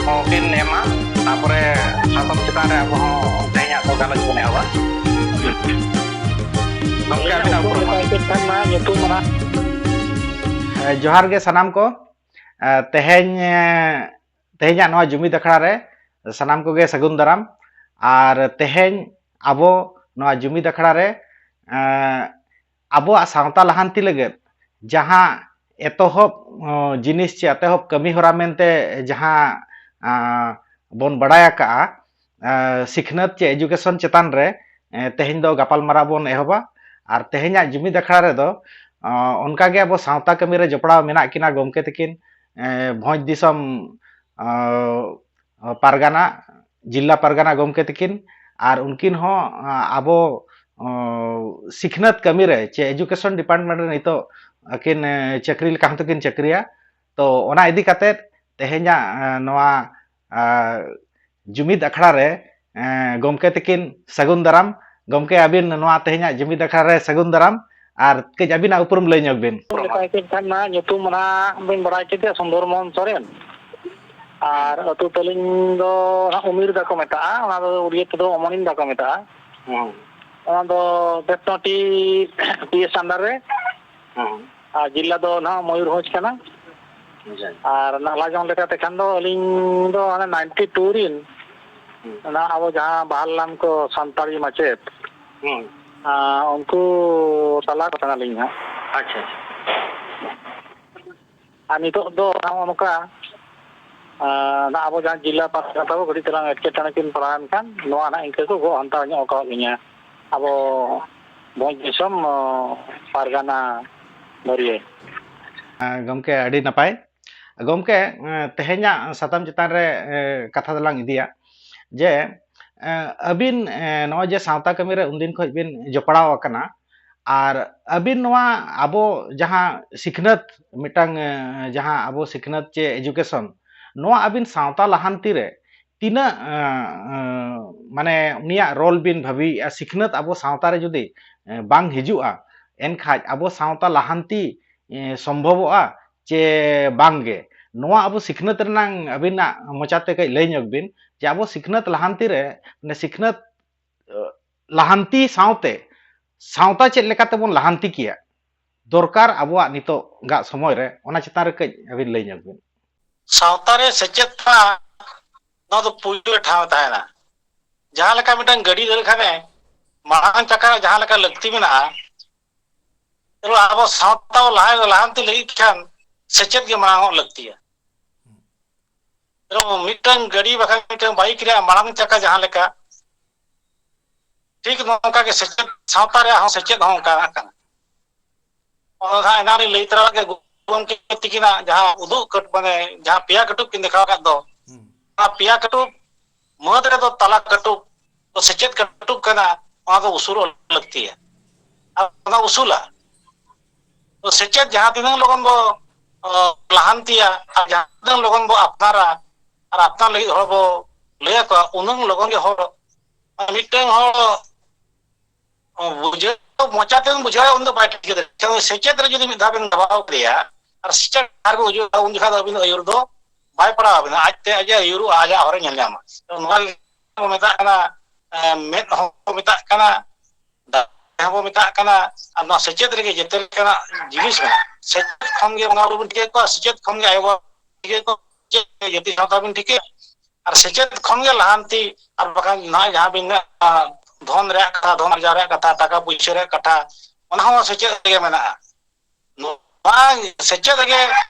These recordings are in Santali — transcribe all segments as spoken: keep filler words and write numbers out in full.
ᱠᱤᱱ ᱮᱢᱟ, ᱛᱟᱯᱚᱨᱮ ᱥᱟᱛᱟᱢ ᱪᱮᱛᱟᱱ ᱨᱮ ᱟᱵᱚ ᱦᱚᱸ ᱛᱮᱦᱮᱧᱟᱜ ᱫᱚ ᱜᱟᱞᱚᱪ ᱵᱚᱱ ᱮᱦᱚᱵᱟ᱾ ᱜᱚᱢᱠᱮ, ᱟᱹᱵᱤᱱᱟᱜ ᱩᱯᱨᱩᱢ ᱢᱟ? ᱧᱩᱛᱩᱢ ᱢᱟ ᱱᱟᱦᱟᱜ ᱡᱚᱦᱟᱨ ᱜᱮ ᱥᱟᱱᱟᱢ ᱠᱚ᱾ ᱛᱮᱦᱮᱧ ᱛᱮᱦᱮᱧᱟᱜ ᱱᱚᱣᱟ ᱡᱩᱢᱤᱫ ᱟᱠᱷᱲᱟ ᱨᱮ ᱥᱟᱱᱟᱢ ᱠᱚᱜᱮ ᱥᱟᱹᱜᱩᱱ ᱫᱟᱨᱟᱢ᱾ ᱟᱨ ᱛᱮᱦᱮᱧ ᱟᱵᱚ ᱱᱚᱣᱟ ᱡᱩᱢᱤᱫ ᱟᱠᱷᱲᱟ ᱨᱮ ᱟᱵᱚᱣᱟᱜ ᱥᱟᱶᱛᱟ ᱞᱟᱦᱟᱱᱛᱤ ᱞᱟᱹᱜᱤᱫ ᱡᱟᱦᱟᱸ ᱮᱛᱚᱦᱚᱵ ᱡᱤᱱᱤᱥ ᱪᱮ ᱮᱛᱚᱦᱚᱵ ᱠᱟᱹᱢᱤ ᱦᱚᱨᱟ ᱢᱮᱱᱛᱮ ᱡᱟᱦᱟᱸ ᱵᱚᱱ ᱵᱟᱲᱟᱭ ᱟᱠᱟᱜᱼᱟ, ᱥᱤᱠᱷᱱᱟᱹᱛ ᱪᱮ education ᱪᱮᱛᱟᱱ ᱨᱮ ᱛᱮᱦᱮᱧ ᱫᱚ ᱜᱟᱯᱟᱞᱢᱟᱨᱟᱣ ᱵᱚᱱ ᱮᱦᱚᱵᱟ᱾ ᱟᱨ ᱛᱮᱦᱮᱧᱟᱜ ᱡᱩᱢᱤᱫ ᱟᱠᱷᱲᱟ ᱨᱮᱫᱚ ᱚᱱᱠᱟᱜᱮ ᱟᱵᱚ ᱥᱟᱶᱛᱟ ᱠᱟᱹᱢᱤ ᱨᱮ ᱡᱚᱯᱲᱟᱣ ᱢᱮᱱᱟᱜ ᱠᱤᱱᱟ ᱜᱚᱢᱠᱮ ᱛᱟᱹᱠᱤᱱ, ᱵᱷᱚᱸᱡᱽ ᱫᱤᱥᱚᱢ ᱯᱟᱨᱜᱟᱱᱟ, ᱡᱤᱞᱟ ᱯᱟᱨᱜᱟᱱᱟ ᱜᱚᱢᱠᱮ ᱛᱟᱹᱠᱤᱱ᱾ ᱟᱨ ᱩᱱᱠᱤᱱ ᱦᱚᱸ ᱟᱵᱚ ᱥᱤᱠᱷᱱᱟᱹᱛ ᱠᱟᱹᱢᱤ ᱨᱮ ᱪᱮ education department ᱨᱮ ᱱᱤᱛᱚᱜ ᱟᱹᱠᱤᱱ ᱪᱟᱹᱠᱨᱤ ᱞᱮᱠᱟ ᱦᱚᱸ ᱛᱟᱹᱠᱤᱱ ᱪᱟᱹᱠᱨᱤᱭᱟ᱾ ᱛᱚ ᱚᱱᱟ ᱤᱫᱤ ᱠᱟᱛᱮᱫ ᱛᱮᱦᱮᱧᱟᱜ ᱱᱚᱣᱟ ᱡᱩᱢᱤᱫ ᱟᱠᱷᱲᱟ ᱨᱮ ᱜᱚᱢᱠᱮ ᱛᱟᱹᱠᱤᱱ ᱥᱟᱹᱜᱩᱱ ᱫᱟᱨᱟᱢ᱾ ᱜᱚᱢᱠᱮ, ᱟᱹᱵᱤᱱ ᱱᱚᱣᱟ ᱛᱮᱦᱮᱧᱟᱜ ᱡᱩᱢᱤᱫ ᱟᱠᱷᱲᱟ ᱨᱮ ᱥᱟᱹᱜᱩᱱ ᱫᱟᱨᱟᱢ᱾ ᱟᱨ ᱠᱟᱹᱡ ᱟᱹᱵᱤᱱᱟᱜ ᱩᱯᱨᱩᱢ ᱞᱟᱹᱭ ᱧᱚᱜ ᱵᱤᱱ᱾ ᱞᱮᱠᱟ ᱠᱷᱟᱱ ᱱᱟᱦᱟᱜ ᱧᱩᱛᱩᱢ ᱱᱟᱦᱟᱜ ᱵᱤᱱ ᱵᱟᱲᱟᱭ ᱠᱮᱫᱮᱭᱟ, ᱥᱩᱱᱫᱚᱨ ᱢᱳᱦᱚᱱ ᱥᱚᱨᱮᱱ᱾ ᱟᱨ ᱟᱹᱛᱩ ᱛᱟᱹᱞᱤᱧ ᱫᱚ ᱱᱟᱦᱟᱜ ᱩᱢᱤᱨ ᱫᱟᱠᱚ ᱢᱮᱛᱟᱜᱼᱟ, ᱚᱱᱟ ᱫᱚ ᱩᱲᱤᱭᱟᱹ ᱛᱮᱫᱚ ᱚᱢᱚᱱᱤᱱ ᱫᱟᱠᱚ ᱢᱮᱛᱟᱜᱼᱟ᱾ ᱦᱩᱸ᱾ ᱚᱱᱟ ᱫᱚ ᱵᱮᱛᱱᱚᱴᱤ PS under ᱨᱮ᱾ ᱦᱩᱸ᱾ ᱟᱨ ᱡᱤᱞᱟ ᱫᱚ ᱱᱟᱦᱟᱜ ᱢᱚᱭᱩᱨᱵᱷᱚᱸᱡᱽ ᱠᱟᱱᱟ᱾ ᱟᱪᱪᱷᱟ᱾ ᱟᱨ ᱱᱟᱞᱦᱟ ᱡᱚᱝ ᱞᱮᱠᱟᱛᱮ ᱠᱷᱟᱱ ᱫᱚ ᱟᱹᱞᱤᱧ ᱫᱚ ᱦᱟᱱᱮ ninety two ᱨᱤᱱ ᱦᱩᱸ᱾ ᱚᱱᱟ ᱟᱵᱚ ᱡᱟᱦᱟᱸ ᱵᱟᱦᱟᱞᱞᱟᱢ ᱠᱚ ᱥᱟᱱᱛᱟᱲᱤ ᱢᱟᱪᱮᱫ, ᱦᱩᱸ᱾ ᱟᱸ, ᱩᱱᱠᱩ ᱛᱟᱞᱟ ᱠᱚ ᱠᱟᱱᱟᱞᱤᱧ ᱦᱟᱸᱜ᱾ ᱟᱪᱪᱷᱟ, ᱟᱪᱪᱷᱟ᱾ ᱟᱨ ᱱᱤᱛᱚᱜ ᱫᱚ ᱱᱚᱜᱼᱚ ᱱᱚᱝᱠᱟ, ᱟᱸ, ᱟᱵᱚ ᱡᱟᱦᱟᱸ ᱡᱤᱞᱟ ᱯᱟᱦᱴᱟ ᱛᱟᱵᱚ ᱠᱟᱹᱴᱤᱡ ᱛᱟᱞᱟᱝ ᱮᱴᱠᱮᱴᱚᱬᱮ ᱠᱤᱱ ᱯᱟᱲᱟᱣᱮᱱ ᱠᱷᱟᱱ, ᱱᱚᱣᱟ ᱱᱟᱜ ᱤᱱᱠᱟᱹ ᱠᱚ ᱜᱚᱜ ᱦᱟᱱᱛᱟᱣ ᱧᱚᱜ ᱟᱠᱟᱫ ᱞᱤᱧᱟ᱾ ᱟᱵᱚ ᱵᱷᱚᱸᱡᱽ ᱫᱤᱥᱚᱢ, ᱚ, ᱯᱟᱨᱜᱟᱱᱟ ᱵᱷᱟᱹᱨᱭᱟᱹ᱾ ᱦᱮᱸ, ᱜᱚᱢᱠᱮ, ᱟᱹᱰᱤ ᱱᱟᱯᱟᱭ᱾ ᱜᱚᱢᱠᱮ, ᱮᱸ, ᱛᱮᱦᱮᱧᱟᱜ ᱥᱟᱛᱟᱢ ᱪᱮᱛᱟᱱ ᱨᱮ, ᱮᱸ, ᱠᱟᱛᱷᱟ ᱫᱚᱞᱟᱝ ᱤᱫᱤᱭᱟ ᱡᱮ, ᱮᱸ, ᱟᱹᱵᱤᱱ, ᱮᱸ, ᱱᱚᱜᱼᱚᱭ ᱡᱮ ᱥᱟᱶᱛᱟ ᱠᱟᱹᱢᱤ ᱨᱮ ᱩᱱᱫᱤᱱ ᱠᱷᱚᱱ ᱵᱤᱱ ᱡᱚᱯᱲᱟᱣ ᱟᱠᱟᱱᱟ, ᱟᱨ ᱟᱹᱵᱤᱱ ᱱᱚᱣᱟ ᱟᱵᱚ ᱡᱟᱦᱟᱸ ᱥᱤᱠᱷᱱᱟᱹᱛ, ᱢᱤᱫᱴᱟᱝ, ᱮᱸ, ᱡᱟᱦᱟᱸ ᱟᱵᱚ ᱥᱤᱠᱷᱱᱟᱹᱛ ᱪᱮ education, ᱱᱚᱣᱟ ᱟᱹᱵᱤᱱ ᱥᱟᱶᱛᱟ ᱞᱟᱦᱟᱱᱛᱤ ᱨᱮ ᱛᱤᱱᱟᱹᱜ, ᱮᱸ, ᱮᱸ, ᱢᱟᱱᱮ ᱩᱱᱤᱭᱟᱜ role ᱵᱤᱱ ᱵᱷᱟᱹᱵᱤᱭᱮᱫᱼᱟ? ᱥᱤᱠᱷᱱᱟᱹᱛ ᱟᱵᱚ ᱥᱟᱶᱛᱟ ᱨᱮ ᱡᱩᱫᱤ, ᱮᱸ, ᱵᱟᱝ ᱦᱤᱡᱩᱜᱼᱟ, ᱮᱱᱠᱷᱟᱡ ᱟᱵᱚ ᱥᱟᱶᱛᱟ ᱞᱟᱦᱟᱱᱛᱤ, ᱮᱸ, ᱥᱚᱢᱵᱷᱚᱵᱚᱜᱼᱟ ᱪᱮ ᱵᱟᱝ ᱜᱮ? ᱱᱚᱣᱟ ᱟᱵᱚ ᱥᱤᱠᱷᱱᱟᱹᱛ ᱨᱮᱱᱟᱝ ᱟᱹᱵᱤᱱᱟᱜ ᱢᱚᱪᱟᱛᱮ ᱠᱟᱹᱡ ᱞᱟᱹᱭ ᱧᱚᱜ ᱵᱤᱱ, ᱡᱮ ᱟᱵᱚ ᱥᱤᱠᱷᱱᱟᱹᱛ ᱞᱟᱦᱟᱱᱛᱤ ᱨᱮ, ᱢᱟᱱᱮ ᱥᱤᱠᱷᱱᱟᱹᱛ, ᱟᱹ, ᱞᱟᱦᱟᱱᱛᱤ ᱥᱟᱶᱛᱮ ᱥᱟᱶᱛᱟ ᱪᱮᱫ ᱞᱮᱠᱟ ᱛᱮᱵᱚᱱ ᱞᱟᱦᱟᱱᱛᱤ ᱠᱮᱭᱟ, ᱫᱚᱨᱠᱟᱨ ᱟᱵᱚᱣᱟᱜ ᱱᱤᱛᱚᱜᱟᱜ ᱥᱚᱢᱚᱭ ᱨᱮ, ᱚᱱᱟ ᱪᱮᱛᱟᱱ ᱨᱮ ᱠᱟᱹᱡ ᱟᱹᱵᱤᱱ ᱞᱟᱹᱭ ᱧᱚᱜ ᱵᱤᱱ᱾ ᱥᱟᱶᱛᱟ ᱨᱮ ᱥᱮᱪᱮᱫ ᱨᱮᱱᱟᱜ ᱱᱚᱣᱟ ᱫᱚ ᱯᱩᱭᱞᱩ ᱨᱮ ᱴᱷᱟᱶ ᱛᱟᱦᱮᱱᱟ᱾ ᱡᱟᱦᱟᱸ ᱞᱮᱠᱟ ᱢᱤᱫᱴᱟᱝ ᱜᱟᱹᱰᱤ ᱫᱟᱹᱲ ᱠᱷᱟᱱᱮ ᱢᱟᱲᱟᱝ ᱪᱟᱠᱟ ᱡᱟᱦᱟᱸ ᱞᱮᱠᱟ ᱞᱟᱹᱠᱛᱤ ᱢᱮᱱᱟᱜᱼᱟ, ᱛᱚᱵᱮ ᱟᱵᱚ ᱥᱟᱶᱛᱟ ᱞᱟᱦᱟ, ᱞᱟᱦᱟᱱᱛᱤ ᱞᱟᱹᱜᱤᱫ ᱠᱷᱟᱱ ᱥᱮᱪᱮᱫ ᱜᱮ ᱢᱟᱲᱟᱝ ᱚᱜ ᱞᱟᱹᱠᱛᱤᱭᱟ᱾ ᱮᱵᱚᱝ ᱢᱤᱫᱴᱟᱝ ᱜᱟᱹᱰᱤ ᱵᱟᱠᱷᱟᱱ ᱢᱤᱫᱴᱟᱝ ᱵᱟᱭᱤᱠ ᱨᱮᱭᱟᱜ ᱢᱟᱲᱟᱝ ᱪᱟᱠᱟ ᱡᱟᱦᱟᱸ ᱞᱮᱠᱟ, ᱴᱷᱤᱠ ᱱᱚᱝᱠᱟ ᱜᱮ ᱥᱮᱪᱮᱫ, ᱥᱟᱶᱛᱟ ᱨᱮᱭᱟᱜ ᱦᱚᱸ ᱥᱮᱪᱮᱫ ᱦᱚᱸ ᱚᱱᱠᱟᱱᱟᱜ ᱠᱟᱱᱟ᱾ ᱚᱱᱟ ᱫᱚ ᱦᱟᱸᱜ ᱮᱱᱟᱝ ᱨᱤᱧ ᱞᱟᱹᱭ ᱛᱚᱨᱟ ᱞᱮᱫ ᱜᱮ, ᱜᱩᱨᱩ ᱜᱚᱢᱠᱮ ᱛᱤᱠᱤᱱᱟᱜ ᱡᱟᱦᱟᱸ ᱩᱫᱩᱜ ᱠᱟᱹᱴ-, ᱢᱟᱱᱮ ᱡᱟᱦᱟᱸ ᱯᱮᱭᱟ ᱠᱟᱹᱴᱩᱵ ᱠᱤᱱ ᱫᱮᱠᱷᱟᱣ ᱟᱠᱟᱫ ᱫᱚ, ᱦᱩᱸ᱾ ᱚᱱᱟ ᱯᱮᱭᱟ ᱠᱟᱹᱴᱩᱵ ᱢᱟᱹᱫ ᱨᱮᱫᱚ ᱛᱟᱞᱟ ᱠᱟᱹᱴᱩᱵ ᱫᱚ ᱥᱮᱪᱮᱫ ᱠᱟᱹᱴᱩᱵ ᱠᱟᱱᱟ, ᱚᱱᱟ ᱫᱚ ᱩᱥᱩᱞᱚᱜ ᱞᱟᱹᱠᱛᱤᱭᱟ᱾ ᱟᱨ ᱚᱱᱟ ᱩᱥᱩᱞᱟ᱾ ᱛᱚ ᱥᱮᱪᱮᱫ ᱡᱟᱦᱟᱸ ᱛᱤᱱᱟᱹᱜ ᱞᱚᱜᱚᱱ ᱵᱚ, ᱚ, ᱞᱟᱦᱟᱱᱛᱤᱭᱟ ᱟᱨ ᱡᱟᱦᱟᱸ ᱛᱤᱱᱟᱹᱜ ᱞᱚᱜᱚᱱ ᱵᱚ ᱟᱯᱱᱟᱨᱟ ᱟᱨ ᱟᱯᱱᱟᱨ ᱞᱟᱹᱜᱤᱫ ᱦᱚᱲ ᱵᱚ ᱞᱟᱹᱭ ᱟᱠᱚᱣᱟ, ᱩᱱᱟᱹᱝ ᱞᱚᱜᱚᱱ ᱜᱮ ᱦᱚᱲ, ᱢᱤᱫᱴᱟᱝ ᱦᱚᱲ ᱵᱩᱡᱷᱟᱹᱣ, ᱢᱚᱪᱟ ᱛᱮᱢ ᱵᱩᱡᱷᱟᱹᱣᱟ, ᱩᱱᱤ ᱫᱚ ᱵᱟᱭ ᱴᱷᱤᱠᱟᱹ ᱫᱟᱲᱮᱭᱟᱜᱼᱟ᱾ ᱥᱮᱪᱮᱫ ᱨᱮ ᱡᱩᱫᱤ ᱢᱤᱫ ᱫᱷᱟᱣ ᱵᱮᱱ ᱫᱟᱵᱟᱣ ᱠᱮᱫᱮᱭᱟ ᱟᱨ ᱥᱮᱪᱮᱫ ᱰᱟᱦᱟᱨ ᱵᱮᱱ ᱩᱫᱩᱜᱟ, ᱩᱱ ᱡᱚᱠᱷᱟᱡ ᱫᱚ ᱟᱹᱵᱤᱱ ᱟᱹᱭᱩᱨ ᱫᱚ ᱵᱟᱭ ᱯᱟᱲᱟᱣ ᱟᱵᱤᱱᱟ, ᱟᱡᱛᱮ ᱟᱡᱟᱜ ᱟᱹᱭᱩᱨᱚᱜᱼᱟ, ᱟᱡᱟᱜ ᱦᱚᱨᱮ ᱧᱮᱞ ᱧᱟᱢᱟ᱾ ᱛᱚ ᱱᱚᱣᱟ ᱜᱮ ᱠᱚ ᱢᱮᱛᱟᱜ ᱠᱟᱱᱟ, ᱮ, ᱢᱮᱫ ᱦᱚᱸᱠᱚ ᱢᱮᱛᱟᱜ ᱠᱟᱱᱟ, ᱫᱟᱨᱮ ᱦᱚᱸᱵᱚ ᱢᱮᱛᱟᱜ ᱠᱟᱱᱟ᱾ ᱟᱨ ᱱᱚᱣᱟ ᱥᱮᱪᱮᱫ ᱨᱮᱜᱮ ᱡᱮᱛᱮ ᱞᱮᱠᱟᱱᱟᱜ ᱡᱤᱱᱤᱥ ᱢᱮᱱᱟᱜᱼᱟ᱾ ᱥᱮᱪᱮᱫ ᱠᱷᱚᱱ ᱜᱮ ᱵᱚᱸᱜᱟ ᱵᱩᱨᱩ ᱵᱚᱱ ᱴᱷᱤᱠᱟᱹ ᱠᱚᱣᱟ, ᱥᱮᱪᱮᱫ ᱠᱷᱚᱱ ᱜᱮ ᱟᱭᱳ ᱵᱟᱵᱟ ᱴᱷᱤᱠᱟᱹ ᱠᱚᱣᱟ, ᱥᱮᱪᱮᱫ ᱜᱮ ᱡᱟᱹᱛᱤ ᱥᱟᱶᱛᱟ ᱵᱚᱱ ᱴᱷᱤᱠᱟᱹᱭᱟ᱾ ᱟᱨ ᱥᱮᱪᱮᱫ ᱠᱷᱚᱱ ᱜᱮ ᱞᱟᱦᱟᱱᱛᱤ, ᱟᱨ ᱵᱟᱠᱷᱟᱱ ᱱᱚᱜᱼᱚᱭ ᱡᱟᱦᱟᱸ ᱵᱤᱱ ᱢᱮᱱ, ᱟᱸ, ᱫᱷᱚᱱ ᱨᱮᱭᱟᱜ ᱠᱟᱛᱷᱟ, ᱫᱷᱚᱱ ᱟᱨᱡᱟᱣ ᱨᱮᱭᱟᱜ ᱠᱟᱛᱷᱟ, ᱴᱟᱠᱟ ᱯᱩᱭᱥᱟᱹ ᱨᱮᱭᱟᱜ ᱠᱟᱛᱷᱟ, ᱚᱱᱟ ᱦᱚᱸ ᱥᱮᱪᱮᱫ ᱨᱮᱜᱮ ᱢᱮᱱᱟᱜᱼᱟ᱾ ᱱᱚᱣᱟ ᱥᱮᱪᱮᱫ ᱨᱮᱜᱮ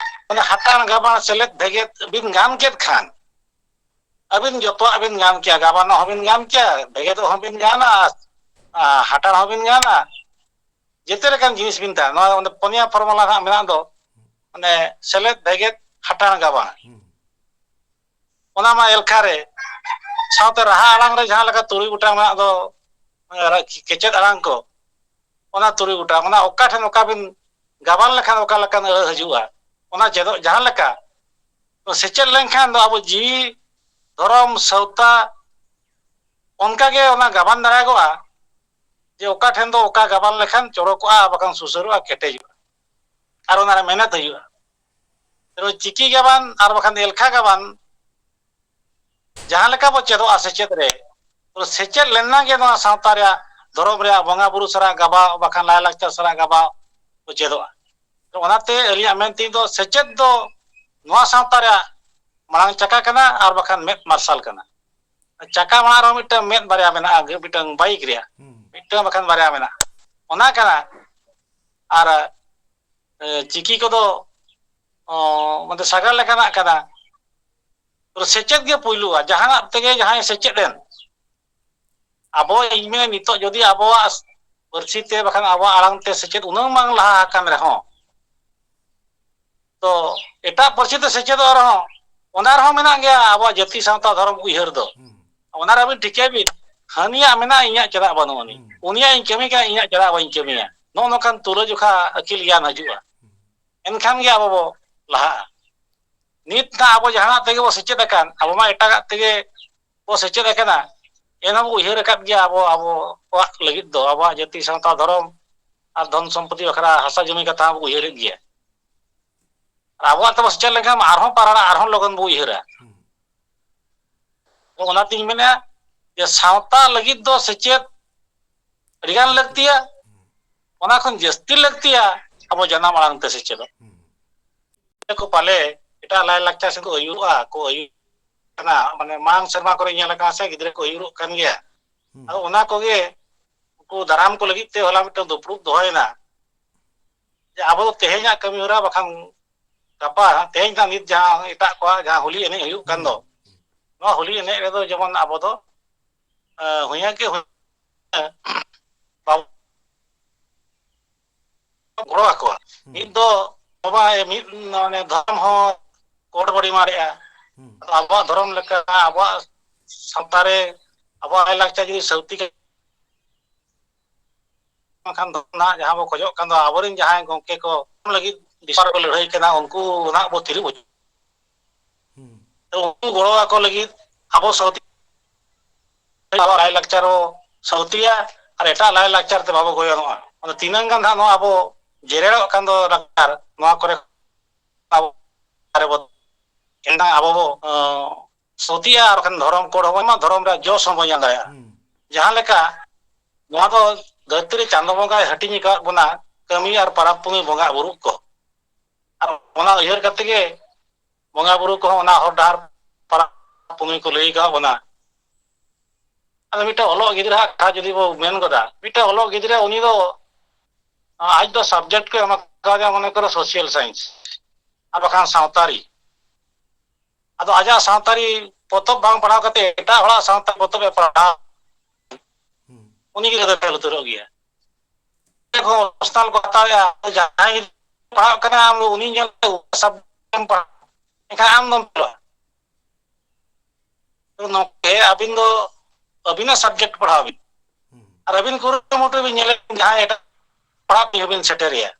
ᱢᱟᱱᱮ ᱦᱟᱛᱟᱝ ᱜᱟᱵᱟᱱ ᱥᱮᱞᱮᱫ ᱵᱷᱮᱜᱮᱫ ᱵᱤᱱ ᱜᱟᱱ ᱠᱮᱫ ᱠᱷᱟᱱ, ᱟᱹᱵᱤᱱ ᱡᱚᱛᱚᱣᱟᱜ ᱵᱤᱱ ᱜᱟᱱ ᱠᱮᱭᱟ, ᱜᱟᱵᱟᱱᱚᱜ ᱦᱚᱸᱵᱤᱱ ᱜᱟᱱ ᱠᱮᱭᱟ, ᱵᱷᱮᱜᱮᱫᱚᱜ ᱦᱚᱸᱵᱤᱱ ᱜᱟᱱᱟ, ᱟᱨ ᱦᱟᱴᱟᱬ ᱦᱚᱸᱵᱤᱱ ᱜᱟᱱᱟ, ᱡᱮᱛᱮ ᱞᱮᱠᱟᱱ ᱡᱤᱱᱤᱥ ᱵᱤᱱ ᱛᱟᱦᱮᱸ᱾ ᱱᱚᱣᱟ ᱚᱸᱰᱮ ᱯᱚᱱᱭᱟ ᱯᱷᱚᱨᱢᱩᱞᱟ ᱦᱟᱸᱜ ᱢᱮᱱᱟᱜ ᱫᱚ, ᱢᱟᱱᱮ ᱥᱮᱞᱮᱫ, ᱵᱷᱮᱜᱮᱫ, ᱦᱟᱴᱟᱬ, ᱜᱟᱵᱟᱱ᱾ ᱦᱩᱸ᱾ ᱚᱱᱟ ᱢᱟ ᱮᱞᱠᱷᱟ ᱨᱮ, ᱥᱟᱶᱛᱮ ᱨᱟᱦᱟ ᱟᱲᱟᱝ ᱨᱮ ᱡᱟᱦᱟᱸ ᱞᱮᱠᱟ ᱛᱩᱨᱩᱭ ᱜᱚᱴᱟᱝ ᱢᱮᱱᱟᱜ ᱫᱚ, ᱟᱨ ᱠᱮᱪᱮᱫ ᱟᱲᱟᱝ ᱠᱚ, ᱚᱱᱟ ᱛᱩᱨᱩᱭ ᱜᱚᱴᱟᱝ, ᱚᱱᱟ ᱚᱠᱟ ᱴᱷᱮᱱ ᱚᱠᱟ ᱵᱤᱱ ᱜᱟᱵᱟᱱ ᱞᱮᱠᱷᱟᱱ ᱚᱠᱟ ᱞᱮᱠᱟᱱ ᱟᱹᱲᱟᱹ ᱦᱤᱡᱩᱜᱼᱟ, ᱚᱱᱟ ᱪᱮᱫᱚᱜ ᱡᱟᱦᱟᱸ ᱞᱮᱠᱟ᱾ ᱛᱚ ᱥᱮᱪᱮᱫ ᱞᱮᱱᱠᱷᱟᱱ ᱫᱚ ᱟᱵᱚ ᱡᱤᱣᱤ, ᱫᱷᱚᱨᱚᱢ, ᱥᱟᱶᱛᱟ ᱚᱱᱠᱟ ᱜᱮ ᱚᱱᱟ ᱜᱟᱵᱟᱱ ᱫᱟᱲᱮᱭᱟᱜᱚᱜᱼᱟ, ᱡᱮ ᱚᱠᱟ ᱴᱷᱮᱱ ᱫᱚ ᱚᱠᱟ ᱜᱟᱵᱟᱱ ᱞᱮᱠᱷᱟᱱ ᱪᱚᱨᱚᱠᱚᱜᱼᱟ, ᱵᱟᱠᱷᱟᱱ ᱥᱩᱥᱟᱹᱨᱚᱜᱼᱟ, ᱠᱮᱴᱮᱡᱚᱜᱼᱟ᱾ ᱟᱨ ᱚᱱᱟ ᱨᱮ ᱢᱮᱦᱱᱚᱛ ᱦᱩᱭᱩᱜᱼᱟ᱾ ᱛᱚ ᱪᱤᱠᱤ ᱜᱟᱵᱟᱱ ᱟᱨ ᱵᱟᱠᱷᱟᱱ ᱮᱞᱠᱷᱟ ᱜᱟᱵᱟᱱ ᱡᱟᱦᱟᱸ ᱞᱮᱠᱟ ᱵᱚ ᱪᱮᱫᱚᱜᱼᱟ ᱥᱮᱪᱮᱫ ᱨᱮ, ᱛᱚ ᱥᱮᱪᱮᱫ ᱞᱮᱱᱟ ᱜᱮ ᱱᱚᱣᱟ ᱥᱟᱶᱛᱟ ᱨᱮᱭᱟᱜ ᱫᱷᱚᱨᱚᱢ ᱨᱮᱭᱟᱜ ᱵᱚᱸᱜᱟ ᱵᱩᱨᱩ ᱥᱟᱞᱟᱜ ᱜᱟᱵᱟᱣ, ᱵᱟᱠᱷᱟᱱ ᱞᱟᱭᱼᱞᱟᱠᱪᱟᱨ ᱥᱟᱞᱟᱜ ᱜᱟᱵᱟᱣ ᱠᱚ ᱪᱮᱫᱚᱜᱼᱟ᱾ ᱛᱚ ᱚᱱᱟᱛᱮ ᱟᱹᱞᱤᱧᱟᱜ ᱢᱮᱱ ᱛᱮ ᱫᱚ ᱥᱮᱪᱮᱫ ᱫᱚ ᱱᱚᱣᱟ ᱥᱟᱶᱛᱟ ᱨᱮᱭᱟᱜ ᱢᱟᱲᱟᱝ ᱪᱟᱠᱟ ᱠᱟᱱᱟ ᱟᱨ ᱵᱟᱠᱷᱟᱱ ᱢᱮᱫ ᱢᱟᱨᱥᱟᱞ ᱠᱟᱱᱟ᱾ ᱪᱟᱠᱟ ᱢᱟᱲᱟᱝ ᱨᱮᱦᱚᱸ ᱢᱤᱫᱴᱟᱝ ᱢᱮᱫ ᱵᱟᱨᱭᱟ ᱢᱮᱱᱟᱜᱼᱟ, ᱢᱤᱫᱴᱟᱝ ᱵᱟᱭᱤᱠ ᱨᱮᱭᱟᱜ ᱦᱩᱸ᱾ ᱢᱤᱫᱴᱟᱝ ᱵᱟᱠᱷᱟᱱ ᱵᱟᱨᱭᱟ ᱢᱮᱱᱟᱜᱼᱟ, ᱚᱱᱟ ᱠᱟᱱᱟ᱾ ᱟᱨ ᱮ, ᱪᱤᱠᱤ ᱠᱚᱫᱚ, ᱚ, ᱢᱟᱱᱮ ᱥᱟᱜᱟᱲ ᱞᱮᱠᱟᱱᱟᱜ ᱠᱟᱱᱟ᱾ ᱛᱚ ᱥᱮᱪᱮᱫ ᱜᱮ ᱯᱩᱭᱞᱩᱼᱟ, ᱡᱟᱦᱟᱱᱟᱜ ᱛᱮᱜᱮ ᱡᱟᱦᱟᱸᱭ ᱥᱮᱪᱮᱫ ᱮᱱ᱾ ᱟᱵᱚ, ᱤᱧ ᱢᱮᱱᱟ, ᱱᱤᱛᱚᱜ ᱡᱩᱫᱤ ᱟᱵᱚᱣᱟᱜ ᱯᱟᱹᱨᱥᱤ ᱛᱮ ᱵᱟᱠᱷᱟᱱ ᱟᱵᱚᱣᱟᱜ ᱟᱲᱟᱝ ᱛᱮ ᱥᱮᱪᱮᱫ ᱩᱱᱟᱹᱝ ᱵᱟᱝ ᱞᱟᱦᱟ ᱟᱠᱟᱱ ᱨᱮᱦᱚᱸ, ᱛᱚ ᱮᱴᱟᱜ ᱯᱟᱹᱨᱥᱤ ᱛᱮ ᱥᱮᱪᱮᱫᱚᱜ ᱨᱮᱦᱚᱸ ᱚᱱᱟ ᱨᱮᱦᱚᱸ ᱢᱮᱱᱟᱜ ᱜᱮᱭᱟ ᱟᱵᱚᱣᱟᱜ ᱡᱟᱹᱛᱤ ᱥᱟᱶᱛᱟ ᱫᱷᱚᱨᱚᱢ ᱩᱭᱦᱟᱹᱨ ᱫᱚ᱾ ᱦᱩᱸ᱾ ᱚᱱᱟ ᱨᱮ ᱟᱹᱵᱤᱱ ᱴᱷᱤᱠᱟᱹᱭ ᱵᱤᱱ, ᱦᱟᱹᱱᱤᱭᱟᱜ ᱢᱮᱱᱟᱜᱼᱟ, ᱤᱧᱟᱹᱜ ᱪᱮᱫᱟᱜ ᱵᱟᱹᱱᱩᱜ ᱟᱹᱱᱤᱡ? ᱦᱩᱸ᱾ ᱩᱱᱤᱭᱟᱜ ᱤᱧ ᱠᱟᱹᱢᱤ ᱠᱟᱱᱟ, ᱤᱧᱟᱹᱜ ᱪᱮᱫᱟᱜ ᱵᱟᱹᱧ ᱠᱟᱹᱢᱤᱭᱟ? ᱱᱚᱜᱼᱚ ᱱᱚᱝᱠᱟᱱ ᱛᱩᱞᱟᱹᱡᱚᱠᱷᱟ ᱟᱹᱠᱤᱞ ᱜᱮᱭᱟᱱ ᱦᱤᱡᱩᱜᱼᱟ᱾ ᱦᱩᱸ᱾ ᱮᱱᱠᱷᱟᱱ ᱜᱮ ᱟᱵᱚ ᱵᱚ ᱞᱟᱦᱟᱜᱼᱟ᱾ ᱱᱤᱛ ᱱᱟᱜ ᱟᱵᱚ ᱡᱟᱦᱟᱱᱟᱜ ᱛᱮᱜᱮ ᱵᱚ ᱥᱮᱪᱮᱫ ᱟᱠᱟᱱ, ᱟᱵᱚ ᱢᱟ ᱮᱴᱟᱜᱟᱜ ᱛᱮᱜᱮ ᱵᱚ ᱥᱮᱪᱮᱫ ᱟᱠᱟᱱᱟ, ᱮᱱᱦᱚᱸ ᱵᱚ ᱩᱭᱦᱟᱹᱨ ᱟᱠᱟᱫ ᱜᱮᱭᱟ ᱟᱵᱚ, ᱟᱵᱚᱣᱟᱜ ᱞᱟᱹᱜᱤᱫ ᱫᱚ, ᱟᱵᱚᱣᱟᱜ ᱡᱟᱹᱛᱤ ᱥᱟᱶᱛᱟ ᱫᱷᱚᱨᱚᱢ ᱟᱨ ᱫᱷᱚᱱ ᱥᱚᱢᱯᱚᱛᱤ ᱵᱟᱠᱷᱨᱟ ᱦᱟᱥᱟ ᱡᱚᱢᱤ ᱠᱟᱛᱷᱟ ᱦᱚᱸ ᱵᱚ ᱩᱭᱦᱟᱹᱨᱮᱫ ᱜᱮᱭᱟ᱾ ᱟᱨ ᱟᱵᱚᱣᱟᱜ ᱛᱮᱵᱚ ᱥᱮᱪᱮᱫ ᱞᱮᱱᱠᱷᱟᱱ ᱟᱨᱦᱚᱸ ᱯᱟᱨᱟᱲᱟ, ᱟᱨᱦᱚᱸ ᱞᱚᱜᱚᱱ ᱵᱚ ᱩᱭᱦᱟᱹᱨᱟ᱾ ᱦᱩᱸ᱾ ᱛᱚ ᱚᱱᱟᱛᱤᱧ ᱢᱮᱱᱟ ᱡᱮ ᱥᱟᱶᱛᱟ ᱞᱟᱹᱜᱤᱫ ᱫᱚ ᱥᱮᱪᱮᱫ ᱟᱹᱰᱤᱜᱟᱱ ᱞᱟᱹᱠᱛᱤᱭᱟ, ᱚᱱᱟ ᱠᱷᱚᱱ ᱡᱟᱹᱥᱛᱤ ᱞᱟᱹᱠᱛᱤᱭᱟ ᱟᱵᱚ ᱡᱟᱱᱟᱢ ᱟᱲᱟᱝ ᱛᱮ ᱥᱮᱪᱮᱫᱚᱜ᱾ ᱦᱩᱸ᱾ ᱠᱚ ᱯᱟᱞᱮ ᱮᱴᱟᱜ ᱞᱟᱭᱼᱞᱟᱠᱪᱟᱨ ᱥᱮᱫ ᱠᱚ ᱟᱹᱭᱩᱨᱚᱜᱼᱟ, ᱠᱚ ᱟᱹᱭᱩᱨ ᱠᱟᱱᱟ, ᱢᱟᱱᱮ ᱢᱟᱲᱟᱝ ᱥᱮᱨᱢᱟ ᱠᱚᱨᱮ ᱧᱮᱞ ᱟᱠᱟᱱᱟ ᱥᱮ ᱜᱤᱫᱽᱨᱟᱹ ᱠᱚ ᱟᱹᱭᱩᱨᱚᱜ ᱠᱟᱱ ᱜᱮᱭᱟ᱾ ᱦᱩᱸ᱾ ᱟᱫᱚ ᱚᱱᱟ ᱠᱚᱜᱮ ᱩᱱᱠᱩ ᱫᱟᱨᱟᱢ ᱠᱚ ᱞᱟᱹᱜᱤᱫ ᱛᱮ ᱦᱚᱞᱟ ᱢᱤᱫᱴᱟᱝ ᱫᱩᱯᱲᱩᱵ ᱫᱚᱦᱚᱭᱮᱱᱟ ᱡᱮ ᱟᱵᱚ ᱫᱚ ᱛᱮᱦᱮᱧᱟᱜ ᱠᱟᱹᱢᱤ ᱦᱚᱨᱟ ᱵᱟᱠᱷᱟᱱ ᱜᱟᱯᱟ ᱦᱟᱸᱜ, ᱛᱮᱦᱮᱧ ᱫᱚ ᱱᱤᱛ ᱡᱟᱦᱟᱸ ᱮᱴᱟᱜ ᱠᱚᱣᱟᱜ ᱡᱟᱦᱟᱸ ᱦᱳᱞᱤ ᱮᱱᱮᱡ ᱦᱩᱭᱩᱜ ᱠᱟᱱ ᱫᱚ, ᱦᱩᱸ᱾ ᱱᱚᱣᱟ ᱦᱳᱞᱤ ᱮᱱᱮᱡ ᱨᱮᱫᱚ ᱡᱮᱢᱚᱱ ᱟᱵᱚ ᱫᱚ, ᱮ, ᱦᱩᱭᱟ ᱠᱤ ᱦᱩᱭᱟ, ᱵᱟᱵᱚ ᱜᱚᱲᱚ ᱟᱠᱚᱣᱟ᱾ ᱦᱩᱸ᱾ ᱢᱤᱫ ᱫᱚ ᱵᱟᱵᱟ, ᱢᱤᱫ ᱢᱟᱱᱮ ᱫᱷᱚᱨᱚᱢ ᱦᱚᱸ ᱠᱳᱰ ᱵᱚ ᱰᱤᱢᱟᱱᱰᱮᱜᱼᱟ᱾ ᱦᱩᱸ᱾ ᱟᱫᱚ ᱟᱵᱚᱣᱟᱜ ᱫᱷᱚᱨᱚᱢ ᱞᱮᱠᱟ, ᱟᱵᱚᱣᱟᱜ ᱥᱟᱶᱛᱟ ᱨᱮ, ᱟᱵᱚᱣᱟᱜ ᱞᱟᱭᱼᱞᱟᱠᱪᱟᱨ ᱡᱩᱫᱤ ᱥᱟᱹᱣᱛᱤ ᱠᱷᱟᱱ ᱫᱚ ᱱᱟᱦᱟᱜ ᱡᱟᱦᱟᱸ ᱵᱚ ᱠᱷᱚᱡᱚᱜ ᱠᱟᱱ ᱫᱚ, ᱟᱵᱚᱨᱮᱱ ᱡᱟᱦᱟᱸᱭ ᱜᱚᱢᱠᱮ ᱠᱚ ᱞᱟᱹᱜᱤᱫ ᱵᱤᱥᱟᱞ ᱠᱚ ᱞᱟᱹᱲᱦᱟᱹᱭ ᱠᱟᱱᱟ, ᱩᱱᱠᱩ ᱱᱟᱦᱟᱜ ᱵᱚ ᱛᱤᱨᱩᱵ ᱦᱚᱪᱚ᱾ ᱦᱩᱸ᱾ ᱛᱚ ᱩᱱᱠᱩ ᱜᱚᱲᱚ ᱟᱠᱚ ᱞᱟᱹᱜᱤᱫ ᱟᱵᱚ ᱥᱟᱶᱛᱮ ᱟᱵᱚᱣᱟᱜ ᱞᱟᱭᱼᱞᱟᱠᱪᱟᱨ ᱵᱚ ᱥᱟᱹᱣᱛᱤᱭᱟ ᱟᱨ ᱮᱴᱟᱜ ᱞᱟᱭᱼᱞᱟᱠᱪᱟᱨ ᱛᱮ ᱵᱟᱵᱚ ᱜᱚᱭᱚᱱᱚᱜᱼᱟ᱾ ᱟᱫᱚ ᱛᱤᱱᱟᱹᱝ ᱜᱟᱱ ᱱᱟᱦᱟᱜ ᱱᱚᱣᱟ ᱟᱵᱚ ᱡᱮᱨᱮᱲᱚᱜ ᱠᱟᱱ ᱫᱚ ᱞᱟᱠᱪᱟᱨ, ᱱᱚᱣᱟ ᱠᱚᱨᱮ ᱟᱵᱚ ᱨᱮᱵᱚ ᱮᱱᱠᱷᱟᱱ ᱟᱵᱚ ᱵᱚ ᱥᱚᱛᱤᱜᱼᱟ, ᱟᱨ ᱵᱟᱠᱷᱟᱱ ᱫᱷᱚᱨᱚᱢ ᱠᱳᱰ ᱦᱚᱸ ᱵᱚᱱ ᱮᱢᱟ, ᱫᱷᱚᱨᱚᱢ ᱨᱮᱭᱟᱜ ᱡᱚᱥ ᱦᱚᱸᱵᱚᱱ ᱧᱟᱢ ᱫᱟᱲᱮᱭᱟᱜᱼᱟ᱾ ᱡᱟᱦᱟᱸ ᱞᱮᱠᱟ ᱱᱚᱣᱟ ᱫᱚ ᱫᱷᱟᱹᱨᱛᱤ ᱨᱮ ᱪᱟᱸᱫᱚ ᱵᱚᱸᱜᱟᱭ ᱦᱟᱹᱴᱤᱧ ᱟᱠᱟᱫ ᱵᱚᱱᱟ ᱠᱟᱹᱢᱤ ᱟᱨ ᱯᱟᱨᱟᱵᱽ ᱯᱩᱱᱟᱹᱭ ᱵᱚᱸᱜᱟ ᱵᱩᱨᱩ ᱠᱚ, ᱟᱨ ᱚᱱᱟ ᱩᱭᱦᱟᱹᱨ ᱠᱟᱛᱮ ᱜᱮ ᱵᱚᱸᱜᱟ ᱵᱩᱨᱩ ᱠᱚᱦᱚᱸ ᱚᱱᱟ ᱦᱚᱨ ᱰᱟᱦᱟᱨ ᱯᱟᱨᱟᱵᱽ ᱯᱩᱱᱟᱹᱭ ᱠᱚ ᱞᱟᱹᱭ ᱟᱠᱟᱫ ᱵᱚᱱᱟ᱾ ᱟᱫᱚ ᱢᱤᱫᱴᱟᱝ ᱚᱞᱚᱜ ᱜᱤᱫᱽᱨᱟᱹ ᱦᱟᱸᱜ ᱠᱟᱛᱷᱟ ᱡᱩᱫᱤ ᱵᱚ ᱢᱮᱱ ᱜᱚᱫᱟ, ᱢᱤᱫᱴᱟᱝ ᱚᱞᱚᱜ ᱜᱤᱫᱽᱨᱟᱹ ᱩᱱᱤ ᱫᱚ ᱟᱡ ᱫᱚ ᱥᱟᱵᱡᱮᱠᱴ ᱠᱚ ᱮᱢᱟ ᱠᱟᱫᱮᱭᱟ, ᱢᱚᱱᱮ ᱠᱚᱨᱚ ᱥᱳᱥᱤᱭᱟᱞ ᱥᱟᱭᱮᱱᱥ ᱟᱨ ᱵᱟᱠᱷᱟᱱ ᱥᱟᱶᱛᱟᱨᱤ᱾ ᱟᱫᱚ ᱟᱡᱟᱜ ᱥᱟᱶᱛᱟᱨᱤ ᱯᱚᱛᱚᱵ ᱵᱟᱝ ᱯᱟᱲᱦᱟᱣ ᱠᱟᱛᱮ ᱮᱴᱟᱜ ᱦᱚᱲᱟᱜ ᱥᱟᱶᱛᱟ ᱯᱚᱛᱚᱵ ᱮ ᱯᱟᱲᱦᱟᱣ, ᱩᱱᱤ ᱜᱤᱫᱽᱨᱟᱹ ᱫᱚ ᱯᱷᱮᱞ ᱩᱛᱟᱹᱨᱚᱜ ᱜᱮᱭᱟ᱾ ᱦᱚᱸ ᱯᱟᱨᱥᱚᱱᱟᱞ ᱠᱚ ᱦᱟᱛᱟᱣᱮᱫᱼᱟ, ᱡᱟᱦᱟᱸᱭ ᱯᱟᱲᱦᱟᱜ ᱠᱟᱱᱟ ᱟᱢ ᱩᱱᱤ ᱧᱮᱞ ᱛᱮ ᱥᱟᱵᱡᱮᱠᱴ ᱮᱢ ᱯᱟᱲᱦᱟᱣ, ᱮᱱᱠᱷᱟᱱ ᱟᱢ ᱫᱚᱢ ᱯᱷᱮᱞᱚᱜᱼᱟ᱾ ᱱᱚᱝᱠᱟ ᱟᱹᱵᱤᱱ ᱫᱚ ᱟᱹᱵᱤᱱᱟᱜ ᱥᱟᱵᱡᱮᱠᱴ ᱯᱟᱲᱦᱟᱣ ᱵᱤᱱ, ᱟᱨ ᱟᱹᱵᱤᱱ ᱠᱩᱨᱩᱢᱩᱴᱩ ᱵᱤᱱ ᱧᱮᱞᱮᱫ ᱡᱟᱦᱟᱸᱭ ᱮᱴᱟᱜ ᱯᱟᱲᱦᱟᱜ ᱵᱤᱱ ᱦᱚᱸᱵᱤᱱ ᱥᱮᱴᱮᱨᱮᱭᱟ᱾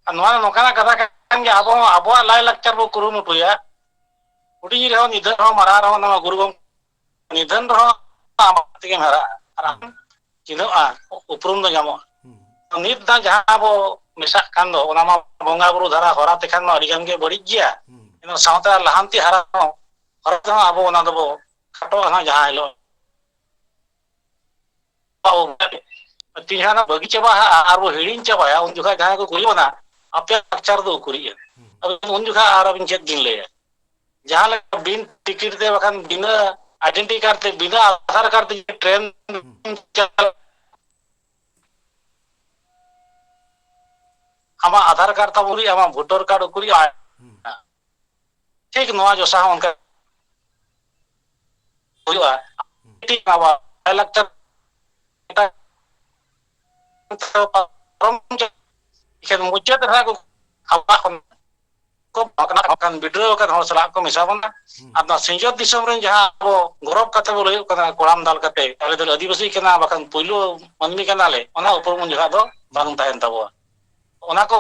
ᱟᱨ ᱱᱚᱣᱟ ᱫᱚ ᱱᱚᱝᱠᱟᱱᱟᱜ ᱠᱟᱛᱷᱟ ᱠᱟᱱ ᱜᱮᱭᱟ, ᱟᱵᱚ ᱦᱚᱸ ᱟᱵᱚᱣᱟᱜ ᱞᱟᱭᱼᱞᱟᱠᱪᱟᱨ ᱵᱚ ᱠᱩᱨᱩᱢᱩᱴᱩᱭᱟ, ᱦᱩᱰᱤᱧ ᱨᱮᱦᱚᱸ, ᱱᱤᱫᱷᱟᱹᱱ ᱨᱮᱦᱚᱸ, ᱢᱟᱨᱟᱝ ᱨᱮᱦᱚᱸ, ᱱᱚᱣᱟ ᱜᱩᱨᱩ ᱜᱚᱢᱠᱮ ᱱᱤᱫᱷᱟᱹᱱ ᱨᱮᱦᱚᱸ ᱟᱢ ᱛᱮᱜᱮᱢ ᱦᱟᱨᱟᱜᱼᱟ ᱟᱨ ᱟᱢ ᱪᱤᱱᱦᱟᱹᱜᱼᱟ, ᱩᱯᱨᱩᱢ ᱫᱚ ᱧᱟᱢᱚᱜᱼᱟ᱾ ᱱᱤᱛ ᱫᱚ ᱡᱟᱦᱟᱸ ᱵᱚ ᱢᱮᱥᱟᱜ ᱠᱟᱱ ᱫᱚ, ᱚᱱᱟ ᱢᱟ ᱵᱚᱸᱜᱟ ᱵᱩᱨᱩ ᱫᱷᱟᱨᱟ ᱦᱚᱨᱟ ᱛᱮᱠᱷᱟᱱ ᱢᱟ ᱟᱹᱰᱤ ᱜᱟᱱ ᱜᱮ ᱵᱟᱹᱲᱤᱡ ᱜᱮᱭᱟ᱾ ᱮᱱᱦᱚᱸ ᱥᱟᱶᱛᱟ ᱞᱟᱦᱟᱱᱛᱤ ᱦᱟᱨᱟ ᱦᱚᱸ, ᱦᱚᱨᱟ ᱛᱮᱦᱚᱸ ᱟᱵᱚ ᱚᱱᱟ ᱫᱚᱵᱚ ᱠᱷᱟᱴᱚᱜᱼᱟ ᱱᱟᱦᱟᱜ ᱡᱟᱦᱟᱸ ᱦᱤᱞᱳᱜ᱾ ᱛᱤᱦᱤᱧ ᱦᱟᱸᱜ ᱵᱟᱹᱜᱤ ᱪᱟᱵᱟᱜᱼᱟ ᱟᱨ ᱵᱚ ᱦᱤᱲᱤᱧ ᱪᱟᱵᱟᱭᱟ, ᱩᱱ ᱡᱚᱠᱷᱟᱡ ᱡᱟᱦᱟᱸᱭ ᱠᱚ ᱠᱩᱞᱤ ᱵᱚᱱᱟ, "ᱟᱯᱮᱭᱟᱜ ᱞᱟᱠᱪᱟᱨ ᱫᱚ ᱩᱠᱩᱨᱤᱡ ᱮᱱ?" ᱟᱫᱚ ᱩᱱ ᱡᱚᱠᱷᱟᱡ ᱟᱨ ᱟᱹᱵᱤᱱ ᱪᱮᱫ ᱵᱤᱱ ᱞᱟᱹᱭᱟ? ᱡᱟᱦᱟᱸ ᱞᱮᱠᱟ ᱵᱤᱱ ᱴᱤᱠᱤᱴ ᱛᱮ ᱵᱟᱠᱷᱟᱱ ᱵᱤᱱᱟᱹ ᱟᱭᱰᱮᱱᱴᱤ ᱠᱟᱨᱰ ᱛᱮ, ᱵᱤᱱᱟᱹ ᱟᱫᱷᱟᱨ ᱠᱟᱨᱰ ᱛᱮ ᱡᱩᱫᱤ ᱴᱨᱮᱱ ᱪᱟᱞᱟᱜ, ᱟᱢᱟᱜ ᱟᱫᱷᱟᱨ ᱠᱟᱨᱰ ᱛᱟᱢ ᱩᱠᱩᱨᱤᱡ, ᱟᱢᱟᱜ ᱵᱷᱳᱴᱟᱨ ᱠᱟᱨᱰ ᱩᱠᱩᱨᱤᱡ, ᱴᱷᱤᱠ ᱱᱚᱣᱟ ᱡᱚᱥᱟ ᱦᱚᱸ ᱚᱱᱠᱟ ᱦᱩᱭᱩᱜᱼᱟ᱾ ᱴᱷᱤᱠ ᱟᱵᱚᱣᱟᱜ ᱞᱟᱭᱼᱞᱟᱠᱪᱟᱨ ᱮᱴᱟᱜ ᱯᱟᱨᱚᱢ ᱮᱠᱷᱮᱱ ᱢᱩᱪᱟᱹᱫ ᱨᱮ ᱟᱵᱚᱣᱟᱜ ᱠᱚ ᱵᱟᱠᱷᱱᱟ ᱟᱠᱟᱱ, ᱵᱤᱰᱨᱟᱹᱣ ᱟᱠᱟᱱ ᱦᱚᱲ ᱥᱟᱞᱟᱜ ᱠᱚ ᱢᱮᱥᱟ ᱵᱚᱱᱟ᱾ ᱟᱨ ᱱᱚᱣᱟ ᱥᱤᱧᱚᱛ ᱫᱤᱥᱚᱢ ᱨᱮᱱ ᱡᱟᱦᱟᱸ ᱟᱵᱚ ᱜᱚᱨᱚᱵ ᱠᱟᱛᱮ ᱵᱚ ᱞᱟᱹᱭᱚᱜ ᱠᱟᱱᱟ, ᱠᱚᱲᱟᱢ ᱫᱟᱞ ᱠᱟᱛᱮ, "ᱟᱞᱮ ᱫᱚᱞᱮ ᱟᱹᱫᱤᱵᱟᱹᱥᱤ ᱠᱟᱱᱟ, ᱵᱟᱠᱷᱟᱱ ᱯᱩᱭᱞᱩ ᱢᱟᱹᱱᱢᱤ ᱠᱟᱱᱟᱞᱮ", ᱚᱱᱟ ᱩᱯᱨᱩᱢ ᱩᱱ ᱡᱚᱠᱷᱟᱜ ᱫᱚ ᱵᱟᱝ ᱛᱟᱦᱮᱱ ᱛᱟᱵᱚᱣᱟ᱾ ᱚᱱᱟ ᱠᱚ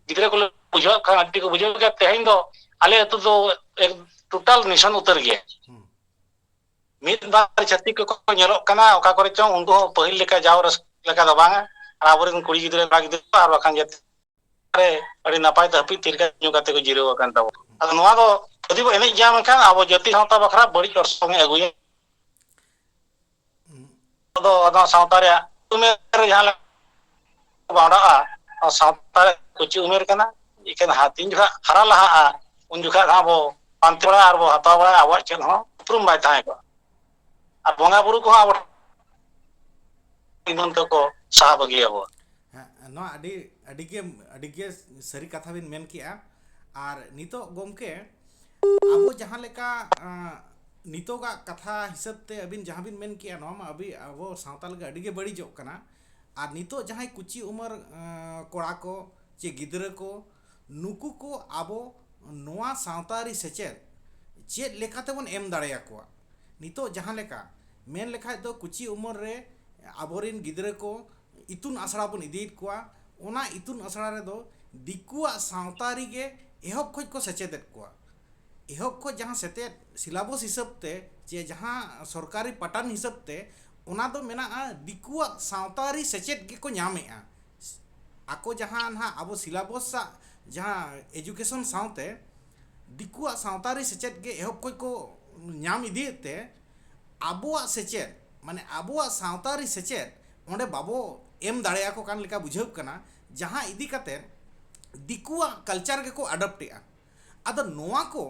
ᱜᱤᱫᱽᱨᱟᱹ ᱠᱚᱞᱮ ᱵᱩᱡᱷᱟᱹᱣᱟᱜ ᱠᱷᱟᱱ ᱟᱹᱰᱤ ᱠᱚ ᱵᱩᱡᱷᱟᱹᱣ ᱜᱮᱭᱟ᱾ ᱛᱮᱦᱮᱧ ᱫᱚ ᱟᱞᱮ ᱟᱹᱛᱩ ᱫᱚ ᱮᱠ-, ᱴᱳᱴᱟᱞ ᱱᱤᱥᱟᱱ ᱩᱛᱟᱹᱨ ᱜᱮᱭᱟ᱾ ᱢᱤᱫ ᱵᱟᱨ ᱪᱷᱟᱹᱛᱤᱠ ᱠᱚᱠᱚ ᱧᱮᱞᱚᱜ ᱠᱟᱱᱟ, ᱚᱠᱟ ᱠᱚᱨᱮ ᱪᱚᱝ, ᱩᱱᱠᱩ ᱦᱚᱸ ᱯᱟᱹᱦᱤᱞ ᱞᱮᱠᱟ ᱡᱟᱣ ᱨᱟᱹᱥᱠᱟᱹ ᱞᱮᱠᱟ ᱫᱚ ᱵᱟᱝᱟ᱾ ᱟᱨ ᱟᱵᱚᱨᱮᱱ ᱠᱩᱲᱤ ᱜᱤᱫᱽᱨᱟᱹ, ᱠᱚᱲᱟ ᱜᱤᱫᱽᱨᱟᱹ ᱠᱚ, ᱟᱨ ᱵᱟᱠᱷᱟᱱ ᱡᱟᱹᱛᱤ ᱨᱮ ᱟᱹᱰᱤ ᱱᱟᱯᱟᱭ ᱛᱮ ᱦᱟᱹᱯᱤᱫ ᱛᱤᱨᱠᱟ ᱧᱩ ᱠᱟᱛᱮ ᱠᱚ ᱡᱤᱨᱟᱹᱣ ᱟᱠᱟᱱ ᱛᱟᱵᱚᱱᱟ᱾ ᱟᱫᱚ ᱱᱚᱣᱟ ᱫᱚ ᱡᱩᱫᱤ ᱵᱚ ᱮᱱᱮᱡ ᱜᱮᱭᱟ, ᱢᱮᱱᱠᱷᱟᱱ ᱟᱵᱚ ᱡᱟᱹᱛᱤ ᱥᱟᱶᱛᱟ ᱵᱟᱠᱷᱨᱟ ᱵᱟᱹᱲᱤᱡ ᱚᱨᱥᱚᱝ ᱮ ᱟᱹᱜᱩᱭᱟ᱾ ᱟᱫᱚ ᱚᱱᱟ ᱥᱟᱶᱛᱟ ᱨᱮᱭᱟᱜ ᱩᱢᱮᱨ ᱨᱮ ᱡᱟᱦᱟᱸ ᱞᱮᱠᱟ ᱵᱟᱰᱟᱜᱼᱟ, ᱚᱱᱟ ᱥᱟᱶᱛᱟ ᱨᱮ ᱠᱩᱪᱤ ᱩᱢᱮᱨ ᱠᱟᱱᱟ᱾ ᱮᱱᱠᱷᱟᱱ ᱦᱟ-, ᱛᱤᱱ ᱡᱚᱠᱷᱟᱜ ᱦᱟᱨᱟ ᱞᱟᱦᱟᱜᱼᱟ, ᱩᱱ ᱡᱚᱠᱷᱟᱜ ᱦᱟᱸᱜ ᱵᱚ ᱯᱟᱱᱛᱮ ᱵᱟᱲᱟᱭᱟ ᱟᱨ ᱵᱚ ᱦᱟᱛᱟᱣ ᱵᱟᱲᱟᱭᱟ, ᱟᱵᱚᱣᱟᱜ ᱪᱮᱫ ᱦᱚᱸ ᱩᱯᱨᱩᱢ ᱵᱟᱭ ᱛᱟᱦᱮᱸ ᱠᱚᱜᱼᱟ᱾ ᱟᱨ ᱵᱚᱸᱜᱟ ᱵᱩᱨᱩ ᱠᱚᱦᱚᱸ ᱟᱵᱚ ᱴᱷᱮᱱ ᱛᱮᱠᱚ ᱥᱟᱦᱟ ᱵᱟᱹᱜᱤ ᱟᱵᱚᱣᱟ᱾ ᱦᱮᱸ, ᱱᱚᱣᱟ ᱟᱹᱰᱤ, ᱟᱹᱰᱤ ᱜᱮ, ᱟᱹᱰᱤ ᱜᱮ ᱥᱟᱹᱨᱤ ᱠᱟᱛᱷᱟ ᱵᱤᱱ ᱢᱮᱱ ᱠᱮᱜᱼᱟ᱾ ᱟᱨ ᱱᱤᱛᱚᱜ ᱜᱚᱢᱠᱮ, ᱟᱵᱚ ᱡᱟᱦᱟᱸ ᱞᱮᱠᱟ, ᱟᱸ, ᱱᱤᱛᱚᱜᱟᱜ ᱠᱟᱛᱷᱟ ᱦᱤᱥᱟᱹᱵ ᱛᱮ ᱟᱹᱵᱤᱱ ᱡᱟᱦᱟᱸ ᱵᱤᱱ ᱢᱮᱱ ᱠᱮᱜᱼᱟ, ᱱᱚᱣᱟ ᱢᱟ ᱟᱹᱵᱤ-, ᱟᱵᱚ ᱥᱟᱶᱛᱟ ᱞᱟᱹᱜᱤᱫ ᱟᱹᱰᱤ ᱜᱮ ᱵᱟᱹᱲᱤᱡᱚᱜ ᱠᱟᱱᱟ᱾ ᱟᱨ ᱱᱤᱛᱚᱜ ᱡᱟᱦᱟᱸᱭ ᱠᱩᱪᱤ ᱩᱢᱮᱨ, ᱟᱸ, ᱠᱚᱲᱟ ᱠᱚ ᱪᱮ ᱜᱤᱫᱽᱨᱟᱹ ᱠᱚ, ᱱᱩᱠᱩ ᱠᱚ ᱟᱵᱚ ᱱᱚᱣᱟ ᱥᱟᱶᱛᱟ ᱟᱹᱨᱤ ᱥᱮᱪᱮᱫ ᱪᱮᱫ ᱞᱮᱠᱟ ᱛᱮᱵᱚᱱ ᱮᱢ ᱫᱟᱲᱮᱭᱟᱠᱚᱣᱟ? ᱱᱤᱛᱚᱜ ᱡᱟᱦᱟᱸ ᱞᱮᱠᱟ ᱢᱮᱱ ᱞᱮᱠᱷᱟᱡ ᱫᱚ, ᱠᱩᱪᱤ ᱩᱢᱮᱨ ᱨᱮ ᱟᱵᱚᱨᱮᱱ ᱜᱤᱫᱽᱨᱟᱹ ᱠᱚ ᱤᱛᱩᱱ ᱟᱥᱲᱟ ᱵᱚᱱ ᱤᱫᱤᱭᱮᱫ ᱠᱚᱣᱟ᱾ ᱚᱱᱟ ᱤᱛᱩᱱ ᱟᱥᱲᱟ ᱨᱮᱫᱚ ᱫᱤᱠᱩᱣᱟᱜ ᱥᱟᱶᱛᱟ ᱟᱹᱨᱤ ᱜᱮ ᱮᱦᱚᱵ ᱠᱷᱚᱡ ᱠᱚ ᱥᱮᱪᱮᱫᱮᱫ ᱠᱚᱣᱟ᱾ ᱮᱦᱚᱵ ᱠᱷᱚᱡ ᱡᱟᱦᱟᱸ ᱥᱮᱪᱮᱫ syllabus ᱦᱤᱥᱟᱹᱵ ᱛᱮ ᱪᱮ ᱡᱟᱦᱟᱸ ᱥᱚᱨᱠᱟᱨᱤ ᱯᱟᱴᱟᱱ ᱦᱤᱥᱟᱹᱵ ᱛᱮ, ᱚᱱᱟ ᱫᱚ ᱢᱮᱱᱟᱜᱼᱟ ᱫᱤᱠᱩᱣᱟᱜ ᱥᱟᱶᱛᱟ ᱟᱹᱨᱤ ᱥᱮᱪᱮᱫ ᱜᱮᱠᱚ ᱧᱟᱢᱮᱜᱼᱟ᱾ ᱟᱠᱚ ᱡᱟᱦᱟᱸ ᱱᱟᱦᱟᱜ ᱟᱵᱚ syllabus ᱥᱟᱜ ᱡᱟᱦᱟᱸ education ᱥᱟᱶᱛᱮ ᱫᱤᱠᱩᱣᱟᱜ ᱥᱟᱶᱛᱟ ᱟᱹᱨᱤ ᱥᱮᱪᱮᱫ ᱜᱮ ᱮᱦᱚᱵ ᱠᱷᱚᱡ ᱠᱚ ᱧᱟᱢ ᱤᱫᱤᱭᱮᱫ ᱛᱮ, ᱟᱵᱚᱣᱟᱜ ᱥᱮᱪᱮᱫ, ᱢᱟᱱᱮ ᱟᱵᱚᱣᱟᱜ ᱥᱟᱶᱛᱟ ᱟᱹᱨᱤ ᱥᱮᱪᱮᱫ ᱚᱸᱰᱮ ᱵᱟᱵᱚ ᱮᱢ ᱫᱟᱲᱮᱭᱟᱠᱚ ᱠᱟᱱ ᱞᱮᱠᱟ ᱵᱩᱡᱷᱟᱹᱜ ᱠᱟᱱᱟ, ᱡᱟᱦᱟᱸ ᱤᱫᱤ ᱠᱟᱛᱮ ᱫᱤᱠᱩᱣᱟᱜ culture ᱜᱮᱠᱚ adopt ᱮᱜᱼᱟ᱾ ᱟᱫᱚ ᱱᱚᱣᱟ ᱠᱚ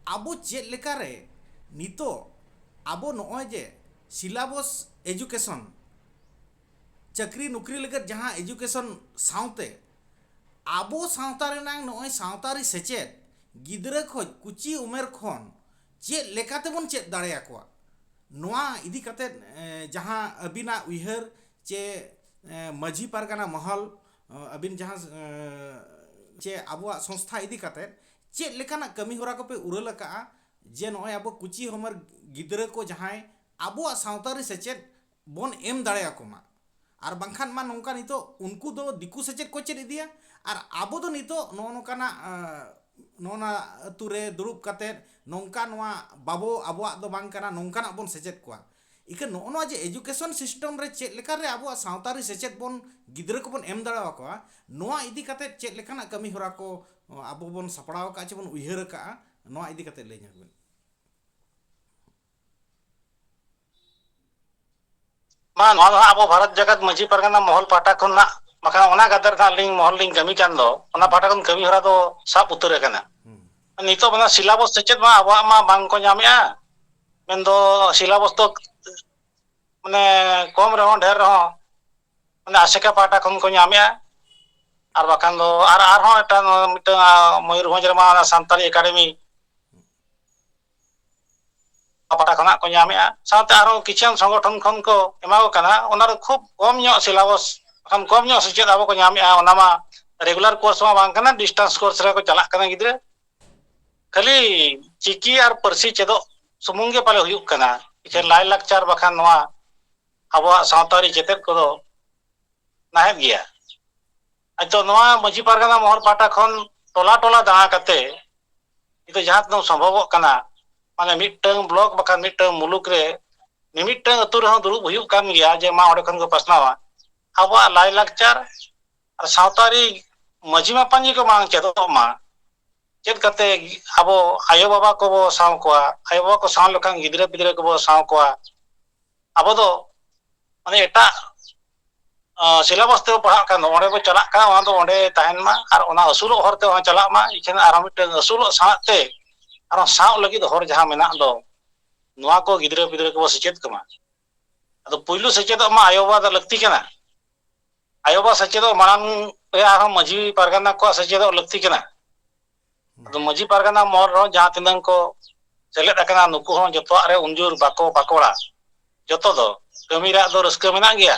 ᱟᱵᱚ ᱪᱮᱫ ᱞᱮᱠᱟᱨᱮ ᱱᱤᱛᱚᱜ ᱟᱵᱚ ᱱᱚᱜᱼᱚᱭ ᱡᱮ syllabus education, ᱪᱟᱹᱠᱨᱤ ᱱᱚᱠᱨᱤ ᱞᱟᱹᱜᱤᱫ ᱡᱟᱦᱟᱸ education ᱥᱟᱶᱛᱮ ᱟᱵᱚ ᱥᱟᱶᱛᱟ ᱨᱮᱱᱟᱝ ᱱᱚᱜᱼᱚᱭ ᱥᱟᱶᱛᱟ ᱟᱹᱨᱤ ᱥᱮᱪᱮᱫ ᱜᱤᱫᱽᱨᱟᱹ ᱠᱷᱚᱡ, ᱠᱩᱪᱤ ᱩᱢᱮᱨ ᱠᱷᱚᱱ ᱪᱮᱫ ᱞᱮᱠᱟ ᱛᱮᱵᱚᱱ ᱪᱮᱫ ᱫᱟᱲᱮᱭᱟᱠᱚᱣᱟ, ᱱᱚᱣᱟ ᱤᱫᱤ ᱠᱟᱛᱮᱫ, ᱮ, ᱡᱟᱦᱟᱸ ᱟᱹᱵᱤᱱᱟᱜ ᱩᱭᱦᱟᱹᱨ ᱪᱮ, ᱮ, ᱢᱟᱹᱡᱷᱤ ᱯᱟᱨᱜᱟᱱᱟ ᱢᱚᱦᱚᱞ, ᱮ, ᱟᱹᱵᱤᱱ ᱡᱟᱦᱟᱸ, ᱮ, ᱪᱮ ᱟᱵᱚᱣᱟᱜ ᱥᱚᱝᱥᱛᱷᱟ ᱤᱫᱤ ᱠᱟᱛᱮᱫ ᱪᱮᱫ ᱞᱮᱠᱟᱱᱟᱜ ᱠᱟᱹᱢᱤ ᱦᱚᱨᱟ ᱠᱚᱯᱮ ᱩᱨᱟᱹᱞ ᱟᱠᱟᱜᱼᱟ ᱡᱮ ᱱᱚᱜᱼᱚᱭ ᱟᱵᱚ ᱠᱩᱪᱤ ᱩᱢᱮᱨ ᱜᱤᱫᱽᱨᱟᱹ ᱠᱚ ᱡᱟᱦᱟᱸᱭ ᱟᱵᱚᱣᱟᱜ ᱥᱟᱶᱛᱟ ᱟᱹᱨᱤ ᱥᱮᱪᱮᱫ ᱵᱚᱱ ᱮᱢ ᱫᱟᱲᱮᱭᱟᱠᱚ ᱢᱟ? ᱟᱨ ᱵᱟᱝᱠᱷᱟᱱ ᱢᱟ ᱱᱚᱝᱠᱟ ᱱᱤᱛᱚᱜ ᱩᱱᱠᱩ ᱫᱚ ᱫᱤᱠᱩ ᱥᱮᱪᱮᱫ ᱠᱚ ᱪᱮᱫ ᱤᱫᱤᱭᱟ, ᱟᱨ ᱟᱵᱚ ᱫᱚ ᱱᱤᱛᱚᱜ ᱱᱚᱜᱼᱚ ᱱᱚᱝᱠᱟᱱᱟᱜ, ᱟᱸ, ᱱᱚᱜᱼᱚ ᱱᱟ ᱟᱹᱛᱩ ᱨᱮ ᱫᱩᱲᱩᱵ ᱠᱟᱛᱮᱫ ᱱᱚᱝᱠᱟ ᱱᱚᱣᱟ ᱵᱟᱵᱚ, ᱟᱵᱚᱣᱟᱜ ᱫᱚ ᱵᱟᱝ ᱠᱟᱱᱟ, ᱱᱚᱝᱠᱟᱱᱟᱜ ᱵᱚᱱ ᱥᱮᱪᱮᱫ ᱠᱚᱣᱟ᱾ ᱤᱠᱷᱟᱹᱱ ᱱᱚᱜᱼᱚ ᱱᱚᱣᱟ ᱡᱮ education system ᱨᱮ ᱪᱮᱫ ᱞᱮᱠᱟᱨᱮ ᱟᱵᱚᱣᱟᱜ ᱥᱟᱶᱛᱟ ᱟᱹᱨᱤ ᱥᱮᱪᱮᱫ ᱵᱚᱱ ᱜᱤᱫᱽᱨᱟᱹ ᱠᱚᱵᱚᱱ ᱮᱢ ᱫᱟᱲᱮ ᱟᱠᱚᱣᱟ, ᱱᱚᱣᱟ ᱤᱫᱤ ᱠᱟᱛᱮ ᱪᱮᱫ ᱞᱮᱠᱟᱱᱟᱜ ᱠᱟᱹᱢᱤ ᱦᱚᱨᱟ ᱠᱚ ᱟᱵᱚ ᱵᱚᱱ ᱥᱟᱯᱲᱟᱣ ᱟᱠᱟᱫᱼᱟ ᱪᱮ ᱵᱚᱱ ᱩᱭᱦᱟᱹᱨ ᱟᱠᱟᱫᱼᱟ, ᱱᱚᱣᱟ ᱤᱫᱤ ᱠᱟᱛᱮ ᱞᱟᱹᱭ ᱧᱚᱜ ᱵᱤᱱ᱾ ᱵᱟᱝ, ᱱᱚᱣᱟ ᱫᱚ ᱦᱟᱸᱜ ᱟᱵᱚ ᱵᱷᱟᱨᱚᱛ ᱡᱟᱠᱟᱛ ᱢᱟᱹᱡᱷᱤ ᱯᱟᱨᱜᱟᱱᱟ ᱢᱚᱦᱚᱞ ᱯᱟᱦᱴᱟ ᱠᱷᱚᱱ ᱦᱟᱸᱜ, ᱵᱟᱠᱷᱟᱱ ᱚᱱᱟ ᱜᱟᱫᱮᱞ ᱨᱮ ᱦᱟᱸᱜ ᱟᱹᱞᱤᱧ ᱢᱚᱦᱚᱞ ᱞᱤᱧ ᱠᱟᱹᱢᱤ ᱠᱟᱱ ᱫᱚ, ᱚᱱᱟ ᱯᱟᱦᱴᱟ ᱠᱷᱚᱱ ᱠᱟᱹᱢᱤ ᱦᱚᱨᱟ ᱫᱚ ᱥᱟᱵ ᱩᱛᱟᱹᱨ ᱟᱠᱟᱱᱟ᱾ ᱱᱤᱛᱚᱜ ᱢᱟ syllabus ᱥᱮᱪᱮᱫ ᱢᱟ ᱟᱵᱚᱣᱟᱜ ᱢᱟ ᱵᱟᱝ ᱠᱚ ᱧᱟᱢᱮᱜᱼᱟ, ᱢᱮᱱᱫᱚ syllabus ᱫᱚ ᱢᱟᱱᱮ ᱠᱚᱢ ᱨᱮᱦᱚᱸ ᱰᱷᱮᱨ ᱨᱮᱦᱚᱸ ᱢᱟᱱᱮ ᱟᱥᱮᱠᱟ ᱯᱟᱦᱴᱟ ᱠᱷᱚᱱ ᱠᱚ ᱧᱟᱢᱮᱜᱼᱟ, ᱟᱨ ᱵᱟᱠᱷᱟᱱ ᱫᱚ ᱟᱨ ᱟᱨᱦᱚᱸ ᱮᱴᱟᱜ ᱢᱤᱫᱴᱟᱝ, ᱟᱸ, ᱢᱚᱭᱩᱨᱵᱷᱚᱸᱡᱽ ᱨᱮᱢᱟ ᱚᱱᱟ ᱥᱟᱱᱛᱟᱲᱤ ᱮᱠᱟᱰᱮᱢᱤ ᱯᱟᱦᱴᱟ ᱠᱷᱚᱱᱟᱜ ᱠᱚ ᱧᱟᱢᱮᱜᱼᱟ, ᱥᱟᱶᱛᱮ ᱟᱨᱦᱚᱸ ᱠᱤᱪᱷᱩ ᱥᱚᱝᱜᱚᱴᱷᱚᱱ ᱠᱷᱚᱱ ᱠᱚ ᱮᱢᱟ ᱠᱚ ᱠᱟᱱᱟ᱾ ᱚᱱᱟ ᱨᱮ ᱠᱷᱩᱵ ᱠᱚᱢ ᱧᱚᱜ syllabus, ᱵᱟᱠᱷᱟᱱ ᱠᱚᱢ ᱧᱚᱜ ᱥᱮᱪᱮᱫ ᱟᱵᱚ ᱠᱚ ᱧᱟᱢᱮᱜᱼᱟ᱾ ᱚᱱᱟ ᱢᱟ regular course ᱢᱟ ᱵᱟᱝ ᱠᱟᱱᱟ, distance course ᱨᱮᱠᱚ ᱪᱟᱞᱟᱜ ᱠᱟᱱᱟ ᱜᱤᱫᱽᱨᱟᱹ᱾ ᱠᱷᱟᱹᱞᱤ ᱪᱤᱠᱤ ᱟᱨ ᱯᱟᱹᱨᱥᱤ ᱪᱮᱫᱚᱜ ᱥᱩᱢᱩᱝ ᱜᱮ ᱯᱟᱞᱮ ᱦᱩᱭᱩᱜ ᱠᱟᱱᱟ, ᱮᱠᱷᱮᱱ ᱞᱟᱭᱼᱞᱟᱠᱪᱟᱨ ᱵᱟᱠᱷᱟᱱ ᱱᱚᱣᱟ ᱟᱵᱚᱣᱟᱜ ᱥᱟᱶᱛᱟ ᱟᱹᱨᱤ ᱪᱮᱛᱮᱫ ᱠᱚᱫᱚ ᱱᱟᱦᱮᱫ ᱜᱮᱭᱟ᱾ ᱟᱫᱚ ᱱᱚᱣᱟ ᱢᱟᱹᱡᱷᱤ ᱯᱟᱨᱜᱟᱱᱟ ᱢᱚᱦᱚᱞ ᱯᱟᱦᱴᱟ ᱠᱷᱚᱱ ᱴᱚᱞᱟ ᱴᱚᱞᱟ ᱫᱟᱬᱟ ᱠᱟᱛᱮ ᱱᱤᱛᱚᱜ ᱡᱟᱦᱟᱸ ᱛᱤᱱᱟᱹᱜ ᱥᱚᱢᱵᱷᱚᱵᱚᱜ ᱠᱟᱱᱟ, ᱢᱟᱱᱮ ᱢᱤᱫᱴᱟᱝ block ᱵᱟᱠᱷᱟᱱ ᱢᱤᱫᱴᱟᱝ ᱢᱩᱞᱩᱠ ᱨᱮ ᱢᱤᱢᱤᱫᱴᱟᱝ ᱟᱹᱛᱩ ᱨᱮᱦᱚᱸ ᱫᱩᱲᱩᱵ ᱦᱩᱭᱩᱜ ᱠᱟᱱ ᱜᱮᱭᱟ, ᱡᱮ ᱢᱟ ᱚᱸᱰᱮ ᱠᱷᱚᱱ ᱠᱚ ᱯᱟᱥᱱᱟᱣᱟ᱾ ᱟᱵᱚᱣᱟᱜ ᱞᱟᱭᱼᱞᱟᱠᱪᱟᱨ ᱟᱨ ᱥᱟᱶᱛᱟ ᱟᱹᱨᱤ ᱢᱟᱹᱡᱷᱤ ᱢᱟᱯᱟᱧᱡᱤ ᱠᱚ ᱢᱟᱲᱟᱝ ᱪᱮᱫᱚᱜ ᱢᱟ᱾ ᱪᱮᱫ ᱠᱟᱛᱮ ᱟᱵᱚ ᱟᱭᱳᱼᱵᱟᱵᱟ ᱠᱚᱵᱚ ᱥᱟᱶ ᱠᱚᱣᱟ, ᱟᱭᱳᱼᱵᱟᱵᱟ ᱠᱚ ᱥᱟᱶ ᱞᱮᱠᱷᱟᱱ ᱜᱤᱫᱽᱨᱟᱹ ᱯᱤᱫᱽᱨᱟᱹ ᱠᱚᱵᱚ ᱥᱟᱶ ᱠᱚᱣᱟ᱾ ᱟᱵᱚ ᱫᱚ ᱢᱟᱱᱮ ᱮᱴᱟᱜ, ᱟᱸ, syllabus ᱛᱮᱵᱚ ᱯᱟᱲᱦᱟᱜ ᱠᱟᱱ ᱫᱚ, ᱚᱸᱰᱮ ᱵᱚ ᱪᱟᱞᱟᱜ ᱠᱟᱱᱟ, ᱚᱱᱟ ᱫᱚ ᱚᱸᱰᱮ ᱛᱟᱦᱮᱱ ᱢᱟ ᱟᱨ ᱚᱱᱟ ᱟᱹᱥᱩᱞᱚᱜ ᱦᱚᱨ ᱛᱮ ᱚᱱᱟ ᱪᱟᱞᱟᱜ ᱢᱟ᱾ ᱤᱠᱷᱟᱹᱱ ᱟᱨᱦᱚᱸ ᱢᱤᱫᱴᱟᱝ ᱟᱹᱥᱩᱞᱚᱜ ᱥᱟᱶᱛᱮ ᱟᱨᱦᱚᱸ ᱥᱟᱶ ᱞᱟᱹᱜᱤᱫ ᱦᱚᱨ ᱡᱟᱦᱟᱸ ᱢᱮᱱᱟᱜ ᱫᱚ, ᱱᱚᱣᱟ ᱠᱚ ᱜᱤᱫᱽᱨᱟᱹ ᱯᱤᱫᱽᱨᱟᱹ ᱠᱚᱵᱚ ᱥᱮᱪᱮᱫ ᱠᱚᱢᱟ᱾ ᱟᱫᱚ ᱯᱩᱭᱞᱩ ᱥᱮᱪᱮᱫᱚᱜ ᱢᱟ ᱟᱭᱳᱼᱵᱟᱵᱟ ᱫᱚ ᱞᱟᱹᱠᱛᱤ ᱠᱟᱱᱟ᱾ ᱟᱭᱳᱼᱵᱟᱵᱟ ᱥᱮᱪᱮᱫᱚᱜ ᱢᱟᱲᱟᱝ ᱨᱮ ᱟᱨᱦᱚᱸ ᱢᱟᱹᱡᱷᱤ ᱯᱟᱨᱜᱟᱱᱟ ᱠᱚᱣᱟᱜ ᱥᱮᱪᱮᱫᱚᱜ ᱞᱟᱹᱠᱛᱤ ᱠᱟᱱᱟ᱾ ᱟᱫᱚ ᱢᱟᱹᱡᱷᱤ ᱯᱟᱨᱜᱟᱱᱟ ᱢᱚᱦᱚᱞ ᱨᱮᱦᱚᱸ ᱡᱟᱦᱟᱸ ᱛᱤᱱᱟᱹᱝ ᱠᱚ ᱥᱮᱞᱮᱫ ᱟᱠᱟᱱᱟ, ᱱᱩᱠᱩ ᱦᱚᱸ ᱡᱚᱛᱚᱣᱟᱜ ᱨᱮ ᱩᱱᱡᱩᱨ ᱵᱟᱠᱚ ᱵᱟᱠᱚᱲᱟ᱾ ᱡᱚᱛᱚ ᱫᱚ ᱠᱟᱹᱢᱤ ᱨᱮᱭᱟᱜ ᱫᱚ ᱨᱟᱹᱥᱠᱟᱹ ᱢᱮᱱᱟᱜ ᱜᱮᱭᱟ,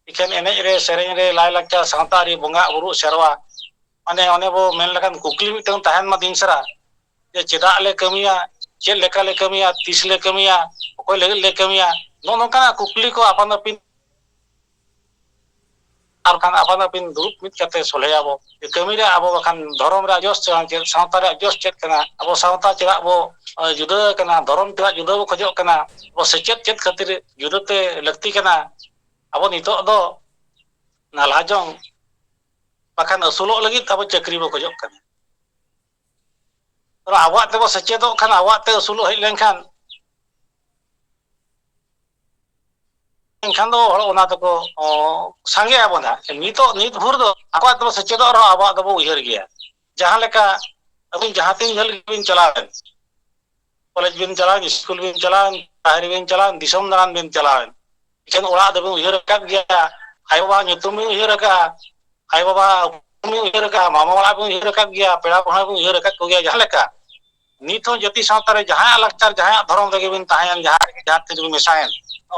ᱮᱠᱷᱮᱱ ᱮᱱᱮᱡ ᱨᱮ, ᱥᱮᱨᱮᱧ ᱨᱮ, ᱞᱟᱭᱼᱞᱟᱠᱪᱟᱨ, ᱥᱟᱶᱛᱟ ᱟᱹᱨᱤ, ᱵᱚᱸᱜᱟ ᱵᱩᱨᱩ, ᱥᱮᱨᱣᱟ, ᱢᱟᱱᱮ ᱚᱱᱮ ᱵᱚ ᱢᱮᱱ ᱞᱮᱠᱷᱟᱱ ᱠᱩᱠᱞᱤ ᱢᱤᱫᱴᱟᱝ ᱛᱟᱦᱮᱱ ᱢᱟ ᱫᱤᱱ ᱥᱟᱨᱟ, ᱡᱮ ᱪᱮᱫᱟᱜ ᱞᱮ ᱠᱟᱹᱢᱤᱭᱟ, ᱪᱮᱫ ᱞᱮᱠᱟ ᱞᱮ ᱠᱟᱹᱢᱤᱭᱟ, ᱛᱤᱥ ᱞᱮ ᱠᱟᱹᱢᱤᱭᱟ, ᱚᱠᱚᱭ ᱞᱟᱹᱜᱤᱫ ᱞᱮ ᱠᱟᱹᱢᱤᱭᱟ, ᱱᱚᱜᱼᱚ ᱱᱚᱝᱠᱟᱱᱟᱜ ᱠᱩᱠᱞᱤ ᱠᱚ ᱟᱯᱟᱱ ᱟᱹᱯᱤᱱ ᱟᱨ ᱠᱷᱟᱱ ᱟᱯᱟᱱ ᱟᱹᱯᱤᱱ ᱫᱩᱲᱩᱵ ᱢᱤᱫ ᱠᱟᱛᱮ ᱥᱚᱞᱦᱮᱭᱟᱵᱚ᱾ ᱠᱟᱹᱢᱤ ᱨᱮ ᱟᱵᱚ ᱵᱟᱠᱷᱟᱱ ᱫᱷᱚᱨᱚᱢ ᱨᱮᱭᱟᱜ ᱡᱚᱥ ᱪᱮᱫ, ᱥᱟᱶᱛᱟ ᱨᱮᱭᱟᱜ ᱡᱚᱥ ᱪᱮᱫ ᱠᱟᱱᱟ, ᱟᱵᱚ ᱥᱟᱶᱛᱟ ᱪᱮᱫᱟᱜ ᱵᱚ ᱡᱩᱫᱟᱹ ᱟᱠᱟᱱᱟ, ᱫᱷᱚᱨᱚᱢ ᱪᱮᱫᱟᱜ ᱡᱩᱫᱟᱹ ᱵᱚ ᱠᱷᱚᱡᱚᱜ ᱠᱟᱱᱟ, ᱟᱵᱚ ᱥᱮᱪᱮᱫ ᱪᱮᱫ ᱠᱷᱟᱹᱛᱤᱨ ᱡᱩᱫᱟᱹᱛᱮ ᱞᱟᱹᱠᱛᱤ ᱠᱟᱱᱟ, ᱟᱵᱚ ᱱᱤᱛᱚᱜ ᱫᱚ ᱱᱟᱞᱦᱟ ᱡᱚᱝ ᱵᱟᱠᱷᱟᱱ ᱟᱹᱥᱩᱞᱚᱜ ᱞᱟᱹᱜᱤᱫ ᱟᱵᱚ ᱪᱟᱹᱠᱨᱤ ᱵᱚ ᱠᱷᱚᱡᱚᱜ ᱠᱟᱱᱟ᱾ ᱟᱵᱚᱣᱟᱜ ᱛᱮᱵᱚ ᱥᱮᱪᱮᱫᱚᱜ ᱠᱷᱟᱱ, ᱟᱵᱚᱣᱟᱜ ᱛᱮ ᱟᱹᱥᱩᱞᱚᱜ ᱦᱮᱡ ᱞᱮᱱᱠᱷᱟᱱ, ᱮᱱᱠᱷᱟᱱ ᱫᱚ ᱦᱚᱲ ᱚᱱᱟ ᱛᱮᱠᱚ, ᱚ, ᱥᱟᱸᱜᱮ ᱟᱵᱚᱱ ᱦᱟᱸᱜ᱾ ᱱᱤᱛᱚᱜ, ᱱᱤᱛ ᱵᱷᱳᱨ ᱫᱚ ᱟᱠᱚᱣᱟᱜ ᱛᱮᱵᱚ ᱥᱮᱪᱮᱫᱚᱜ ᱨᱮᱦᱚᱸ ᱟᱵᱚᱣᱟᱜ ᱫᱚᱵᱚ ᱩᱭᱦᱟᱹᱨ ᱜᱮᱭᱟ᱾ ᱡᱟᱦᱟᱸ ᱞᱮᱠᱟ ᱟᱹᱵᱤᱱ ᱡᱟᱦᱟᱸ ᱛᱤᱱ ᱡᱷᱟᱹᱞ ᱜᱮᱵᱤᱱ ᱪᱟᱞᱟᱣᱮᱱ, ᱠᱚᱞᱮᱡᱽ ᱵᱤᱱ ᱪᱟᱞᱟᱣᱮᱱ, ᱥᱠᱩᱞ ᱵᱤᱱ ᱪᱟᱞᱟᱣᱮᱱ, ᱵᱟᱦᱨᱮ ᱵᱤᱱ ᱪᱟᱞᱟᱣᱮᱱ, ᱫᱤᱥᱚᱢ ᱫᱟᱬᱟᱱ ᱵᱤᱱ ᱪᱟᱞᱟᱣᱮᱱ, ᱮᱠᱷᱮᱱ ᱚᱲᱟᱜ ᱫᱚᱵᱤᱱ ᱩᱭᱦᱟᱹᱨ ᱟᱠᱟᱫ ᱜᱮᱭᱟ, ᱟᱭᱳᱼᱵᱟᱵᱟᱣᱟᱜ ᱧᱩᱛᱩᱢ ᱵᱤᱱ ᱩᱭᱦᱟᱹᱨ ᱟᱠᱟᱫᱼᱟ, ᱟᱭᱳᱼᱵᱟᱵᱟ ᱩᱯᱨᱩᱢ ᱵᱤᱱ ᱩᱭᱦᱟᱹᱨ ᱟᱠᱟᱫᱼᱟ, ᱢᱟᱢᱟ ᱚᱲᱟᱜ ᱵᱤᱱ ᱩᱭᱦᱟᱹᱨ ᱟᱠᱟᱫ ᱜᱮᱭᱟ, ᱯᱮᱲᱟ ᱯᱟᱹᱲᱦᱟᱹ ᱵᱤᱱ ᱩᱭᱦᱟᱹᱨ ᱟᱠᱟᱫ ᱠᱚᱜᱮᱭᱟ᱾ ᱡᱟᱦᱟᱸ ᱞᱮᱠᱟ ᱱᱤᱛ ᱦᱚᱸ ᱡᱟᱹᱛᱤ ᱥᱟᱶᱛᱟ ᱨᱮ ᱡᱟᱦᱟᱸᱭᱟᱜ ᱞᱟᱠᱪᱟᱨ, ᱡᱟᱦᱟᱸᱭᱟᱜ ᱫᱷᱚᱨᱚᱢ ᱨᱮᱜᱮ ᱵᱤᱱ ᱛᱟᱦᱮᱸᱭᱮᱱ, ᱡᱟᱦᱟᱸ ᱨᱮᱜᱮ ᱡᱟᱦᱟᱸ ᱛᱤᱱ ᱵᱤᱱ ᱢᱮᱥᱟᱭᱮᱱ,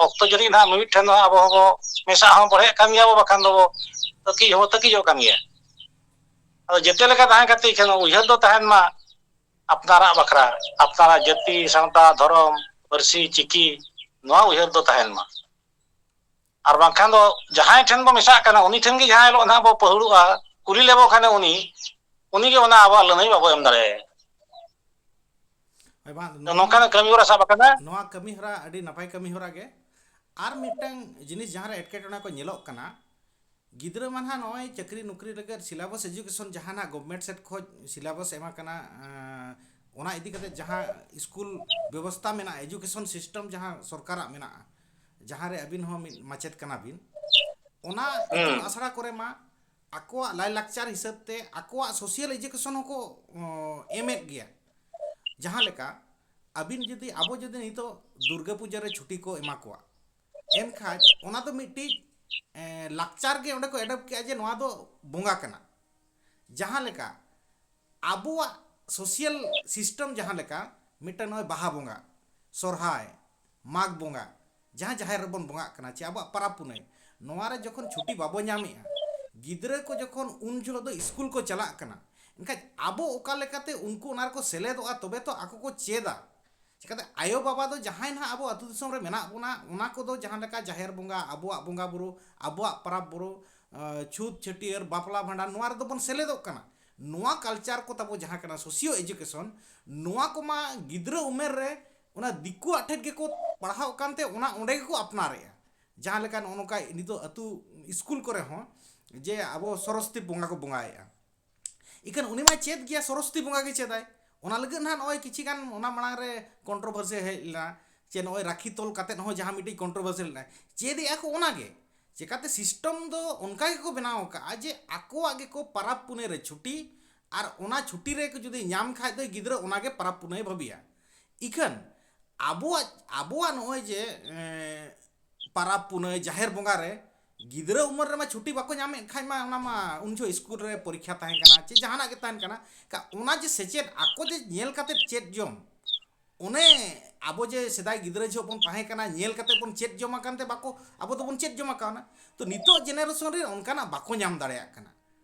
ᱚᱠᱛᱚ ᱡᱟᱹᱱᱤᱡ ᱱᱟᱦᱟᱜ ᱢᱤᱢᱤᱫ ᱴᱷᱮᱱ ᱫᱚ ᱟᱵᱚ ᱦᱚᱸᱵᱚ ᱢᱮᱥᱟᱜ ᱦᱚᱸ ᱵᱚ ᱦᱮᱡ ᱠᱟᱱ ᱜᱮᱭᱟ ᱵᱚ, ᱵᱟᱠᱷᱟᱱ ᱫᱚᱵᱚ ᱛᱟᱹᱠᱤᱡ ᱦᱚᱸᱵᱚ ᱛᱟᱹᱠᱤᱡᱚᱜ ᱠᱟᱱ ᱜᱮᱭᱟ᱾ ᱟᱫᱚ ᱡᱮᱛᱮ ᱞᱮᱠᱟ ᱛᱟᱦᱮᱸ ᱠᱟᱛᱮ ᱠᱷᱟᱱ ᱩᱭᱦᱟᱹᱨ ᱫᱚ ᱛᱟᱦᱮᱱ ᱢᱟ ᱟᱯᱱᱟᱨᱟᱜ ᱵᱟᱠᱷᱨᱟ, ᱟᱯᱱᱟᱨᱟᱜ ᱡᱟᱹᱛᱤ, ᱥᱟᱶᱛᱟ, ᱫᱷᱚᱨᱚᱢ, ᱯᱟᱹᱨᱥᱤ, ᱪᱤᱠᱤ, ᱱᱚᱣᱟ ᱩᱭᱦᱟᱹᱨ ᱫᱚ ᱛᱟᱦᱮᱱ ᱢᱟ᱾ ᱟᱨ ᱵᱟᱝᱠᱷᱟᱱ ᱫᱚ ᱡᱟᱦᱟᱸᱭ ᱴᱷᱮᱱ ᱵᱚ ᱢᱮᱥᱟᱜ ᱠᱟᱱᱟ, ᱩᱱᱤ ᱴᱷᱮᱱ ᱜᱮ ᱡᱟᱦᱟᱸ ᱦᱤᱞᱳᱜ ᱱᱟᱦᱟᱜ ᱵᱚ ᱯᱟᱹᱦᱩᱲᱩᱜᱼᱟ, ᱠᱩᱞᱤ ᱞᱮᱵᱚ ᱠᱷᱟᱱᱮ ᱩᱱᱤ, ᱩᱱᱤ ᱜᱮ ᱚᱱᱟ ᱟᱵᱚᱣᱟᱜ ᱞᱟᱹᱱᱟᱹᱭ ᱵᱟᱵᱚ ᱮᱢ ᱫᱟᱲᱮᱭᱟᱭᱟ᱾ ᱦᱳᱭ, ᱵᱟᱝ, ᱛᱚ, ᱱᱚᱣᱟ, ᱱᱚᱝᱠᱟᱱᱟᱜ ᱠᱟᱹᱢᱤ ᱦᱚᱨᱟ ᱥᱟᱵ ᱟᱠᱟᱱᱟ᱾ ᱱᱚᱣᱟ ᱠᱟᱹᱢᱤ ᱦᱚᱨᱟ ᱟᱹᱰᱤ ᱱᱟᱯᱟᱭ ᱠᱟᱹᱢᱤ ᱦᱚᱨᱟ ᱜᱮ᱾ ᱟᱨ ᱢᱤᱫᱴᱟᱝ ᱡᱤᱱᱤᱥ ᱡᱟᱦᱟᱸ ᱨᱮ ᱮᱴᱠᱮᱴᱚᱬᱮ ᱠᱚ ᱧᱮᱞᱚᱜ ᱠᱟᱱᱟ, ᱜᱤᱫᱽᱨᱟᱹ ᱢᱟ ᱱᱟᱦᱟᱜ ᱱᱚᱜᱼᱚᱭ ᱪᱟᱹᱠᱨᱤ ᱱᱚᱠᱨᱤ ᱞᱟᱹᱜᱤᱫ syllabus education ᱡᱟᱦᱟᱸ ᱱᱟᱦᱟᱜ government ᱥᱮᱫ ᱠᱷᱚᱱ syllabus ᱮᱢᱟ ᱠᱟᱱᱟ, ᱮᱸ, ᱚᱱᱟ ᱤᱫᱤ ᱠᱟᱛᱮ ᱡᱟᱦᱟᱸ ᱥᱠᱩᱞ ᱵᱮᱵᱚᱥᱛᱷᱟ ᱢᱮᱱᱟᱜᱼᱟ, education system ᱡᱟᱦᱟᱸ ᱥᱚᱨᱠᱟᱨᱟᱜ ᱢᱮᱱᱟᱜᱼᱟ, ᱡᱟᱦᱟᱸ ᱨᱮ ᱟᱹᱵᱤᱱ ᱦᱚᱸ ᱢᱤᱫ ᱢᱟᱪᱮᱫ ᱠᱟᱱᱟ ᱵᱤᱱ, ᱚᱱᱟ ᱤᱛᱩᱱ ᱦᱩᱸ᱾ ᱟᱥᱲᱟ ᱠᱚᱨᱮ ᱢᱟ ᱟᱠᱚᱣᱟᱜ ᱞᱟᱭᱼᱞᱟᱠᱪᱟᱨ ᱦᱤᱥᱟᱹᱵ ᱛᱮ ᱟᱠᱚᱣᱟᱜ social education ᱦᱚᱸᱠᱚ, ᱚᱸ, ᱮᱢᱮᱫ ᱜᱮᱭᱟ᱾ ᱡᱟᱦᱟᱸ ᱞᱮᱠᱟ ᱟᱹᱵᱤᱱ ᱡᱩᱫᱤ, ᱟᱵᱚ ᱡᱩᱫᱤ ᱱᱤᱛᱚᱜ ᱫᱩᱨᱜᱟᱹ ᱯᱩᱡᱟᱹ ᱨᱮ ᱪᱷᱩᱴᱤ ᱠᱚ ᱮᱢᱟ ᱠᱚᱣᱟ, ᱮᱱᱠᱷᱟᱡ ᱚᱱᱟ ᱫᱚ ᱢᱤᱫᱴᱤᱡ, ᱮᱸ, ᱞᱟᱠᱪᱟᱨ ᱜᱮ ᱚᱸᱰᱮ ᱠᱚ adopt ᱠᱮᱜᱼᱟ ᱡᱮ ᱱᱚᱣᱟ ᱫᱚ ᱵᱚᱸᱜᱟ ᱠᱟᱱᱟ᱾ ᱡᱟᱦᱟᱸ ᱞᱮᱠᱟ ᱟᱵᱚᱣᱟᱜ social system ᱡᱟᱦᱟᱸ ᱞᱮᱠᱟ ᱢᱤᱫᱴᱟᱝ ᱱᱚᱜᱼᱚᱭ ᱵᱟᱦᱟ ᱵᱚᱸᱜᱟ, ᱥᱚᱨᱦᱟᱭ, ᱢᱟᱜᱽ ᱵᱚᱸᱜᱟ, ᱡᱟᱦᱟᱸ ᱡᱟᱦᱮᱨ ᱨᱮᱵᱚᱱ ᱵᱚᱸᱜᱟᱜ ᱠᱟᱱᱟ, ᱪᱮ ᱟᱵᱚᱣᱟᱜ ᱯᱟᱨᱟᱵᱽ ᱯᱩᱱᱟᱹᱭ, ᱱᱚᱣᱟ ᱨᱮ ᱡᱚᱠᱷᱚᱱ ᱪᱷᱩᱴᱤ ᱵᱟᱵᱚ ᱧᱟᱢᱮᱜᱼᱟ, ᱜᱤᱫᱽᱨᱟᱹ ᱠᱚ ᱡᱚᱠᱷᱚᱱ ᱩᱱ ᱡᱚᱦᱚᱜ ᱫᱚ ᱥᱠᱩᱞ ᱠᱚ ᱪᱟᱞᱟᱜ ᱠᱟᱱᱟ, ᱮᱱᱠᱷᱟᱡ ᱟᱵᱚ ᱚᱠᱟ ᱞᱮᱠᱟᱛᱮ ᱩᱱᱠᱩ ᱚᱱᱟ ᱨᱮᱠᱚ ᱥᱮᱞᱮᱫᱚᱜᱼᱟ, ᱛᱚᱵᱮ ᱛᱚ ᱟᱠᱚ ᱠᱚ ᱪᱮᱫᱟ᱾ ᱪᱤᱠᱟᱹᱛᱮ ᱟᱭᱳ ᱵᱟᱵᱟ ᱫᱚ ᱡᱟᱦᱟᱸᱭ ᱱᱟᱦᱟᱜ ᱟᱵᱚ ᱟᱹᱛᱩ ᱫᱤᱥᱚᱢ ᱨᱮ ᱢᱮᱱᱟᱜ ᱵᱚᱱᱟ, ᱚᱱᱟ ᱠᱚᱫᱚ ᱡᱟᱦᱟᱸ ᱞᱮᱠᱟ ᱡᱟᱦᱮᱨ ᱵᱚᱸᱜᱟ, ᱟᱵᱚᱣᱟᱜ ᱵᱚᱸᱜᱟ ᱵᱩᱨᱩ, ᱟᱵᱚᱣᱟᱜ ᱯᱟᱨᱟᱵᱽ ᱵᱩᱨᱩ, ᱪᱷᱩᱛ ᱪᱷᱟᱹᱴᱭᱟᱹᱨ, ᱵᱟᱯᱞᱟ ᱵᱷᱟᱸᱰᱟᱱ, ᱱᱚᱣᱟ ᱨᱮᱫᱚ ᱵᱚᱱ ᱥᱮᱞᱮᱫᱚᱜ ᱠᱟᱱᱟ᱾ ᱱᱚᱣᱟ ᱠᱟᱞᱪᱟᱨ ᱠᱚ ᱛᱟᱵᱚ ᱡᱟᱦᱟᱸ ᱠᱟᱱᱟ, ᱥᱳᱥᱤᱭᱳ ᱮᱡᱩᱠᱮᱥᱚᱱ, ᱱᱚᱣᱟ ᱠᱚᱢᱟ ᱜᱤᱫᱽᱨᱟᱹ ᱩᱢᱮᱨ ᱨᱮ ᱚᱱᱟ ᱫᱤᱠᱩᱣᱟᱜ ᱴᱷᱮᱱ ᱜᱮᱠᱚ ᱯᱟᱲᱦᱟᱣ ᱠᱟᱱᱛᱮ ᱚᱱᱟ ᱚᱸᱰᱮ ᱜᱮᱠᱚ ᱟᱯᱱᱟᱨᱮᱜᱼᱟ᱾ ᱡᱟᱦᱟᱸ ᱞᱮᱠᱟ ᱱᱚᱜᱼᱚ ᱱᱚᱝᱠᱟ ᱱᱤᱛᱚᱜ ᱟᱹᱛᱩ ᱥᱠᱩᱞ ᱠᱚᱨᱮ ᱦᱚᱸ ᱡᱮ ᱟᱵᱚ ᱥᱚᱨᱚᱥᱚᱛᱤ ᱵᱚᱸᱜᱟ ᱠᱚ ᱵᱚᱸᱜᱟᱭᱮᱜᱼᱟ, ᱤᱠᱷᱟᱹᱱ ᱩᱱᱤ ᱢᱟᱭ ᱪᱮᱫ ᱜᱮᱭᱟ, ᱥᱚᱨᱚᱥᱚᱛᱤ ᱵᱚᱸᱜᱟ ᱜᱮ ᱪᱮᱫᱟᱭ᱾ ᱚᱱᱟ ᱞᱟᱹᱜᱤᱫ ᱱᱟᱦᱟᱜ ᱱᱚᱜᱼᱚᱭ ᱠᱤᱪᱷᱤ ᱜᱟᱱ ᱚᱱᱟ ᱢᱟᱲᱟᱝ ᱨᱮ ᱠᱚᱱᱴᱨᱳᱵᱷᱟᱨᱥᱤ ᱦᱮᱡ ᱞᱮᱱᱟ, ᱪᱮ ᱱᱚᱜᱼᱚᱭ ᱨᱟᱠᱷᱤ ᱛᱚᱞ ᱠᱟᱛᱮᱫ ᱦᱚᱸ ᱡᱟᱦᱟᱸ ᱢᱤᱫᱴᱤᱡ ᱠᱚᱱᱴᱨᱳᱵᱷᱟᱨᱥᱤ ᱞᱮᱱᱟ, ᱪᱮᱫ ᱮᱜᱼᱟ ᱠᱚ ᱚᱱᱟ ᱜᱮ᱾ ᱪᱮᱠᱟᱛᱮ ᱥᱤᱥᱴᱮᱢ ᱫᱚ ᱚᱱᱠᱟ ᱜᱮᱠᱚ ᱵᱮᱱᱟᱣ ᱟᱠᱟᱫᱼᱟ ᱡᱮ ᱟᱠᱚᱣᱟᱜ ᱜᱮᱠᱚ ᱯᱟᱨᱟᱵᱽ ᱯᱩᱱᱟᱹᱭ ᱨᱮ ᱪᱷᱩᱴᱤ, ᱟᱨ ᱚᱱᱟ ᱪᱷᱩᱴᱤ ᱨᱮ ᱡᱩᱫᱤ ᱧᱟᱢ ᱠᱷᱟᱡ ᱫᱚ ᱜᱤᱫᱽᱨᱟᱹ ᱚᱱᱟ ᱜᱮ ᱯᱟᱨᱟᱵᱽ ᱯᱩᱱᱟᱹᱭ ᱵᱷᱟᱹᱵᱤᱭᱟ᱾ ᱤᱠᱷᱟᱹᱱ ᱟᱵᱚᱣᱟᱜ, ᱟᱵᱚᱣᱟᱜ ᱱᱚᱜᱼᱚᱭ ᱡᱮ ᱮᱸ, ᱯᱟᱨᱟᱵᱽ ᱯᱩᱱᱟᱹᱭ, ᱡᱟᱦᱮᱨ ᱵᱚᱸᱜᱟ ᱨᱮ ᱜᱤᱫᱽᱨᱟᱹ ᱩᱢᱮᱨ ᱨᱮᱢᱟ ᱪᱷᱩᱴᱤ ᱵᱟᱠᱚ ᱧᱟᱢᱮᱫ ᱠᱷᱟᱡ ᱢᱟ, ᱚᱱᱟ ᱢᱟ ᱩᱱ ᱡᱚᱦᱚᱜ ᱥᱠᱩᱞ ᱨᱮ ᱯᱚᱨᱤᱠᱠᱷᱟ ᱛᱟᱦᱮᱸ ᱠᱟᱱᱟ ᱪᱮ ᱡᱟᱦᱟᱱᱟᱜ ᱜᱮ ᱛᱟᱦᱮᱱ ᱠᱟᱱᱟ, ᱠᱟ-, ᱚᱱᱟ ᱡᱮ ᱥᱮᱪᱮᱫ ᱟᱠᱚ ᱡᱮ ᱧᱮᱞ ᱠᱟᱛᱮ ᱪᱮᱫ ᱡᱚᱝ, ᱚᱱᱮ ᱟᱵᱚ ᱡᱮ ᱥᱮᱫᱟᱭ ᱜᱤᱫᱽᱨᱟᱹ ᱡᱚᱦᱚᱜ ᱵᱚᱱ ᱛᱟᱦᱮᱸ ᱠᱟᱱᱟ, ᱧᱮᱞ ᱠᱟᱛᱮ ᱵᱚᱱ ᱪᱮᱫ ᱡᱚᱢ ᱟᱠᱟᱱ ᱛᱮ ᱵᱟᱠᱚ, ᱟᱵᱚ ᱫᱚᱵᱚᱱ ᱪᱮᱫ ᱡᱚᱢ ᱟᱠᱟᱣᱱᱟ᱾ ᱛᱚ ᱱᱤᱛᱚᱜ ᱡᱮᱱᱟᱨᱮᱥᱚᱱ ᱨᱮ ᱚᱱᱠᱟᱱᱟᱜ ᱵᱟᱠᱚ ᱧᱟᱢ ᱫᱟᱲᱮᱭᱟᱜ ᱠᱟᱱᱟ᱾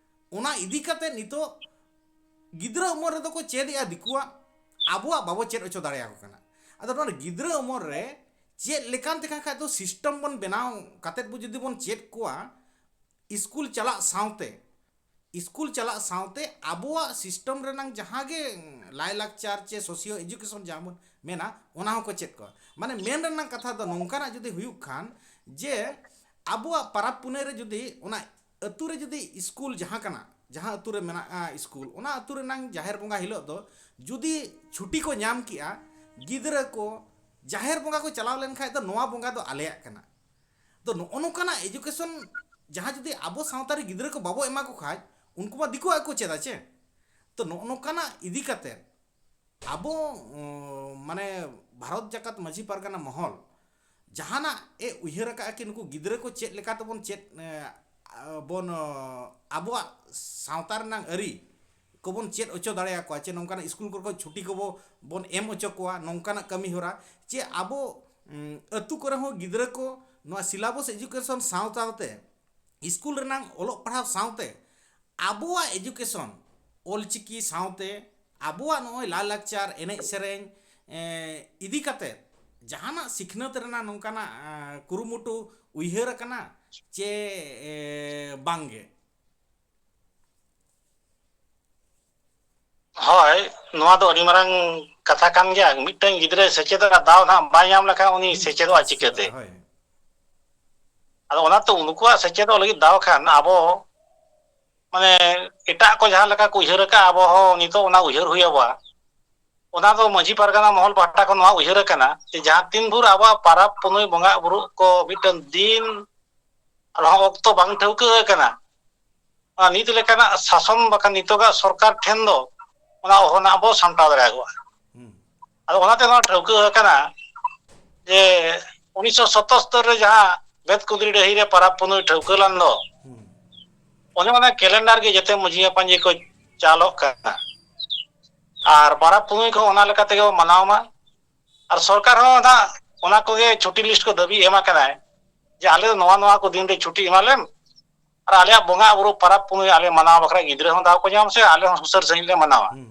ᱚᱱᱟ ᱤᱫᱤ ᱠᱟᱛᱮ ᱱᱤᱛᱚᱜ ᱜᱤᱫᱽᱨᱟᱹ ᱩᱢᱮᱨ ᱨᱮᱫᱚ ᱠᱚ ᱪᱮᱫ ᱮᱜᱼᱟ ᱫᱤᱠᱩᱣᱟᱜ, ᱟᱵᱚᱣᱟᱜ ᱵᱟᱵᱚ ᱪᱮᱫ ᱦᱚᱪᱚ ᱫᱟᱲᱮᱭᱟᱠᱚ ᱠᱟᱱᱟ᱾ ᱟᱫᱚ ᱱᱚᱣᱟ ᱜᱤᱫᱽᱨᱟᱹ ᱩᱢᱮᱨ ᱨᱮ ᱪᱮᱫ ᱞᱮᱠᱟᱱ ᱛᱮᱠᱷᱟᱱ ᱠᱷᱟᱡ ᱫᱚ ᱥᱤᱥᱴᱮᱢ ᱵᱚᱱ ᱵᱮᱱᱟᱣ ᱠᱟᱛᱮᱫ ᱵᱚ ᱡᱩᱫᱤ ᱵᱚᱱ ᱪᱮᱫ ᱠᱚᱣᱟ, ᱥᱠᱩᱞ ᱪᱟᱞᱟᱜ ᱥᱟᱶᱛᱮ, ᱥᱠᱩᱞ ᱪᱟᱞᱟᱜ ᱥᱟᱶᱛᱮ ᱟᱵᱚᱣᱟᱜ ᱥᱤᱥᱴᱮᱢ ᱨᱮᱱᱟᱝ ᱡᱟᱦᱟᱸ ᱜᱮ ᱞᱟᱭᱼᱞᱟᱠᱪᱟᱨ ᱪᱮ ᱥᱳᱥᱤᱭᱳ ᱮᱡᱩᱠᱮᱥᱚᱱ ᱡᱟᱦᱟᱸ ᱵᱚᱱ ᱢᱮᱱᱟ, ᱚᱱᱟ ᱦᱚᱸᱠᱚ ᱪᱮᱫ ᱠᱚᱣᱟ᱾ ᱢᱟᱱᱮ ᱢᱮᱱ ᱨᱮᱱᱟᱝ ᱠᱟᱛᱷᱟ ᱫᱚ ᱱᱚᱝᱠᱟᱱᱟᱜ ᱡᱩᱫᱤ ᱦᱩᱭᱩᱜ ᱠᱷᱟᱱ ᱡᱮ ᱟᱵᱚᱣᱟᱜ ᱯᱟᱨᱟᱵᱽ ᱯᱩᱱᱟᱹᱭ ᱨᱮ ᱡᱩᱫᱤ ᱚᱱᱟ ᱟᱹᱛᱩ ᱨᱮ ᱡᱩᱫᱤ ᱥᱠᱩᱞ ᱡᱟᱦᱟᱸ ᱠᱟᱱᱟ, ᱡᱟᱦᱟᱸ ᱟᱹᱛᱩ ᱨᱮ ᱢᱮᱱᱟᱜᱼᱟ ᱥᱠᱩᱞ, ᱚᱱᱟ ᱟᱹᱛᱩ ᱨᱮᱱᱟᱝ ᱡᱟᱦᱮᱨ ᱵᱚᱸᱜᱟ ᱦᱤᱞᱳᱜ ᱫᱚ ᱡᱩᱫᱤ ᱪᱷᱩᱴᱤ ᱠᱚ ᱧᱟᱢ ᱠᱮᱜᱼᱟ, ᱜᱤᱫᱽᱨᱟᱹ ᱠᱚ ᱡᱟᱦᱮᱨ ᱵᱚᱸᱜᱟ ᱠᱚ ᱪᱟᱞᱟᱣ ᱞᱮᱱᱠᱷᱟᱡ ᱫᱚ ᱱᱚᱣᱟ ᱵᱚᱸᱜᱟ ᱫᱚ ᱟᱞᱮᱭᱟᱜ ᱠᱟᱱᱟ᱾ ᱛᱚ ᱱᱚᱜᱼᱚ ᱱᱚᱝᱠᱟᱱᱟᱜ ᱮᱡᱩᱠᱮᱥᱚᱱ ᱡᱟᱦᱟᱸ ᱡᱩᱫᱤ ᱟᱵᱚ ᱥᱟᱶᱛᱟ ᱨᱮ ᱜᱤᱫᱽᱨᱟᱹ ᱠᱚ ᱵᱟᱵᱚ ᱮᱢᱟ ᱠᱚ ᱠᱷᱟᱡ, ᱩᱱᱠᱩ ᱢᱟ ᱫᱤᱠᱩᱣᱟᱜ ᱜᱮᱠᱚ ᱪᱮᱫᱟ ᱪᱮ᱾ ᱛᱚ ᱱᱚᱜᱼᱚ ᱱᱚᱝᱠᱟᱱᱟᱜ ᱤᱫᱤ ᱠᱟᱛᱮ ᱟᱵᱚ, ᱩᱸ, ᱢᱟᱱᱮ ᱵᱷᱟᱨᱚᱛ ᱡᱟᱠᱟᱛ ᱢᱟᱹᱡᱷᱤ ᱯᱟᱨᱜᱟᱱᱟ ᱢᱚᱦᱚᱞ ᱡᱟᱦᱟᱱᱟᱜ ᱮ ᱩᱭᱦᱟᱹᱨ ᱟᱠᱟᱫᱼᱟ ᱠᱤ ᱱᱩᱠᱩ ᱜᱤᱫᱽᱨᱟᱹ ᱠᱚ ᱪᱮᱫ ᱞᱮᱠᱟ ᱛᱮᱵᱚᱱ ᱪᱮᱫ, ᱮ, ᱟ, ᱵᱚᱱ, ᱚ, ᱟᱵᱚᱣᱟᱜ ᱥᱟᱶᱛᱟ ᱨᱮᱱᱟᱜ ᱟᱹᱨᱤ ᱠᱚᱵᱚᱱ ᱪᱮᱫ ᱦᱚᱪᱚ ᱫᱟᱲᱮᱭᱟᱠᱚᱣᱟ, ᱪᱮ ᱱᱚᱝᱠᱟᱱᱟᱜ ᱥᱠᱩᱞ ᱠᱚᱨᱮ ᱠᱷᱚᱱ ᱪᱷᱩᱴᱤ ᱠᱚᱵᱚ, ᱵᱚᱱ ᱮᱢ ᱦᱚᱪᱚ ᱠᱚᱣᱟ, ᱱᱚᱝᱠᱟᱱᱟᱜ ᱠᱟᱹᱢᱤ ᱦᱚᱨᱟ, ᱪᱮ ᱟᱵᱚ, ᱩᱸ, ᱟᱹᱛᱩ ᱠᱚᱨᱮ ᱦᱚᱸ ᱜᱤᱫᱽᱨᱟᱹ ᱠᱚ ᱱᱚᱣᱟ ᱥᱤᱞᱟᱵᱚᱥ ᱮᱡᱩᱠᱮᱥᱚᱱ ᱥᱟᱶ ᱥᱟᱶᱛᱮ ᱥᱠᱩᱞ ᱨᱮᱱᱟᱜ ᱚᱞᱚᱜ ᱯᱟᱲᱦᱟᱣ ᱥᱟᱶᱛᱮ ᱟᱵᱚᱣᱟᱜ ᱮᱡᱩᱠᱮᱥᱚᱱ, ᱚᱞᱪᱤᱠᱤ ᱥᱟᱶᱛᱮ ᱟᱵᱚᱣᱟᱜ ᱱᱚᱜᱼᱚᱭ ᱞᱟᱭᱼᱞᱟᱠᱪᱟᱨ, ᱮᱱᱮᱡ ᱥᱮᱨᱮᱧ, ᱮ, ᱤᱫᱤ ᱠᱟᱛᱮ ᱡᱟᱦᱟᱱᱟᱜ ᱥᱤᱠᱷᱱᱟᱹᱛ ᱨᱮᱱᱟᱜ ᱱᱚᱝᱠᱟᱱᱟᱜ ᱠᱩᱨᱩᱢᱩᱴᱩ ᱩᱭᱦᱟᱹᱨ ᱟᱠᱟᱱᱟ ᱪᱮ ᱵᱟᱝᱜᱮ? ᱦᱳᱭ, ᱱᱚᱣᱟ ᱫᱚ ᱟᱹᱰᱤ ᱢᱟᱨᱟᱝ ᱠᱟᱛᱷᱟ ᱠᱟᱱ ᱜᱮᱭᱟ᱾ ᱢᱤᱫᱴᱟᱝ ᱜᱤᱫᱽᱨᱟᱹ ᱥᱮᱪᱮᱫ ᱨᱮᱱᱟᱜ ᱫᱟᱣ ᱱᱟᱦᱟᱜ ᱵᱟᱭ ᱧᱟᱢ ᱞᱮᱠᱷᱟᱱ ᱩᱱᱤ ᱥᱮᱪᱮᱫᱚᱜᱼᱟ ᱪᱤᱠᱟᱹᱛᱮ? ᱦᱳᱭ᱾ ᱟᱫᱚ ᱚᱱᱟᱛᱮ ᱩᱱᱠᱩᱣᱟᱜ ᱥᱮᱪᱮᱫᱚᱜ ᱞᱟᱹᱜᱤᱫ ᱫᱟᱣ ᱠᱷᱟᱱ ᱟᱵᱚ, ᱢᱟᱱᱮ, ᱮᱴᱟᱜ ᱠᱚ ᱡᱟᱦᱟᱸ ᱞᱮᱠᱟ ᱠᱚ ᱩᱭᱦᱟᱹᱨ ᱟᱠᱟᱫᱼᱟ, ᱟᱵᱚ ᱦᱚᱸ ᱱᱤᱛᱚᱜ ᱚᱱᱟ ᱩᱭᱦᱟᱹᱨ ᱦᱩᱭ ᱟᱵᱚᱣᱟ᱾ ᱚᱱᱟ ᱫᱚ ᱢᱟᱹᱡᱷᱤ ᱯᱟᱨᱜᱟᱱᱟ ᱢᱚᱦᱚᱞ ᱯᱟᱦᱴᱟ ᱠᱷᱚᱱ ᱱᱚᱣᱟ ᱩᱭᱦᱟᱹᱨ ᱟᱠᱟᱱᱟ ᱡᱮ ᱡᱟᱦᱟᱸ ᱛᱤᱱ ᱵᱷᱳᱨ ᱟᱵᱚᱣᱟᱜ ᱯᱟᱨᱟᱵᱽ ᱯᱩᱱᱟᱹᱭ ᱵᱚᱸᱜᱟ ᱵᱩᱨᱩ ᱠᱚ ᱢᱤᱫᱴᱟᱝ ᱫᱤᱱ ᱟᱨᱦᱚᱸ ᱚᱠᱛᱚ ᱵᱟᱝ ᱴᱷᱟᱹᱣᱠᱟᱹ ᱟᱠᱟᱱᱟ, ᱚᱱᱟ ᱱᱤᱛ ᱞᱮᱠᱟᱱᱟᱜ ᱥᱟᱥᱚᱱ ᱵᱟᱠᱷᱟᱱ ᱱᱤᱛᱚᱜᱟᱜ ᱥᱚᱨᱠᱟᱨ ᱴᱷᱮᱱ ᱫᱚ ᱚᱱᱟ ᱚᱦᱚᱱᱟᱜ ᱵᱚ ᱥᱟᱢᱴᱟᱣ ᱫᱟᱲᱮᱭᱟᱜᱼᱟ᱾ ᱦᱩᱸ᱾ ᱟᱫᱚ ᱚᱱᱟᱛᱮ ᱱᱚᱣᱟ ᱴᱷᱟᱹᱣᱠᱟᱹ ᱟᱠᱟᱱᱟ ᱡᱮ ᱩᱱᱤᱥᱥᱚ ᱥᱚᱛᱛᱚᱨ ᱨᱮ ᱡᱟᱦᱟᱸ ᱵᱮᱛᱠᱩᱸᱫᱽᱨᱤ ᱰᱟᱹᱦᱤ ᱨᱮ ᱯᱟᱨᱟᱵᱽ ᱯᱩᱱᱟᱹᱭ ᱴᱷᱟᱹᱣᱠᱟᱹ ᱞᱮᱱ ᱫᱚ, ᱦᱩᱸ᱾ ᱚᱱᱮ ᱚᱱᱟ ᱠᱮᱞᱮᱱᱰᱟᱨ ᱜᱮ ᱡᱟᱛᱮ ᱢᱟᱹᱡᱷᱤ ᱢᱟᱯᱟᱧᱡᱤ ᱠᱚ ᱪᱟᱞᱚᱜ ᱠᱟᱱᱟ᱾ ᱟᱨ ᱯᱟᱨᱟᱵᱽ ᱯᱩᱱᱟᱹᱭ ᱠᱚᱦᱚᱸ ᱚᱱᱟ ᱞᱮᱠᱟ ᱛᱮᱜᱮ ᱵᱚ ᱢᱟᱱᱟᱣ ᱢᱟ᱾ ᱟᱨ ᱥᱚᱨᱠᱟᱨ ᱦᱚᱸ ᱱᱟᱜ ᱚᱱᱟ ᱠᱚᱜᱮ ᱪᱷᱩᱴᱤ ᱞᱤᱥᱴ ᱠᱚ ᱫᱟᱹᱵᱤ ᱮᱢ ᱟᱠᱟᱱᱟᱭ ᱡᱮ ᱟᱞᱮ ᱫᱚ ᱱᱚᱣᱟ, ᱱᱚᱣᱟ ᱠᱚ ᱫᱤᱱ ᱨᱮ ᱪᱷᱩᱴᱤ ᱮᱢᱟ ᱞᱮᱢ, ᱟᱨ ᱟᱞᱮᱭᱟᱜ ᱵᱚᱸᱜᱟ ᱵᱩᱨᱩ ᱯᱟᱨᱟᱵᱽ ᱯᱩᱱᱟᱹᱭ ᱟᱞᱮ ᱢᱟᱱᱟᱣ ᱵᱟᱠᱷᱨᱟ ᱜᱤᱫᱽᱨᱟᱹ ᱦᱚᱸ ᱫᱟᱣ ᱠᱚ ᱧᱟᱢ ᱥᱮ ᱟᱞᱮ ᱦᱚᱸ ᱥᱩᱥᱟᱹᱨ ᱥᱟᱺᱦᱤᱡ ᱞᱮ ᱢᱟᱱᱟᱣᱟ᱾ ᱦᱩᱸ᱾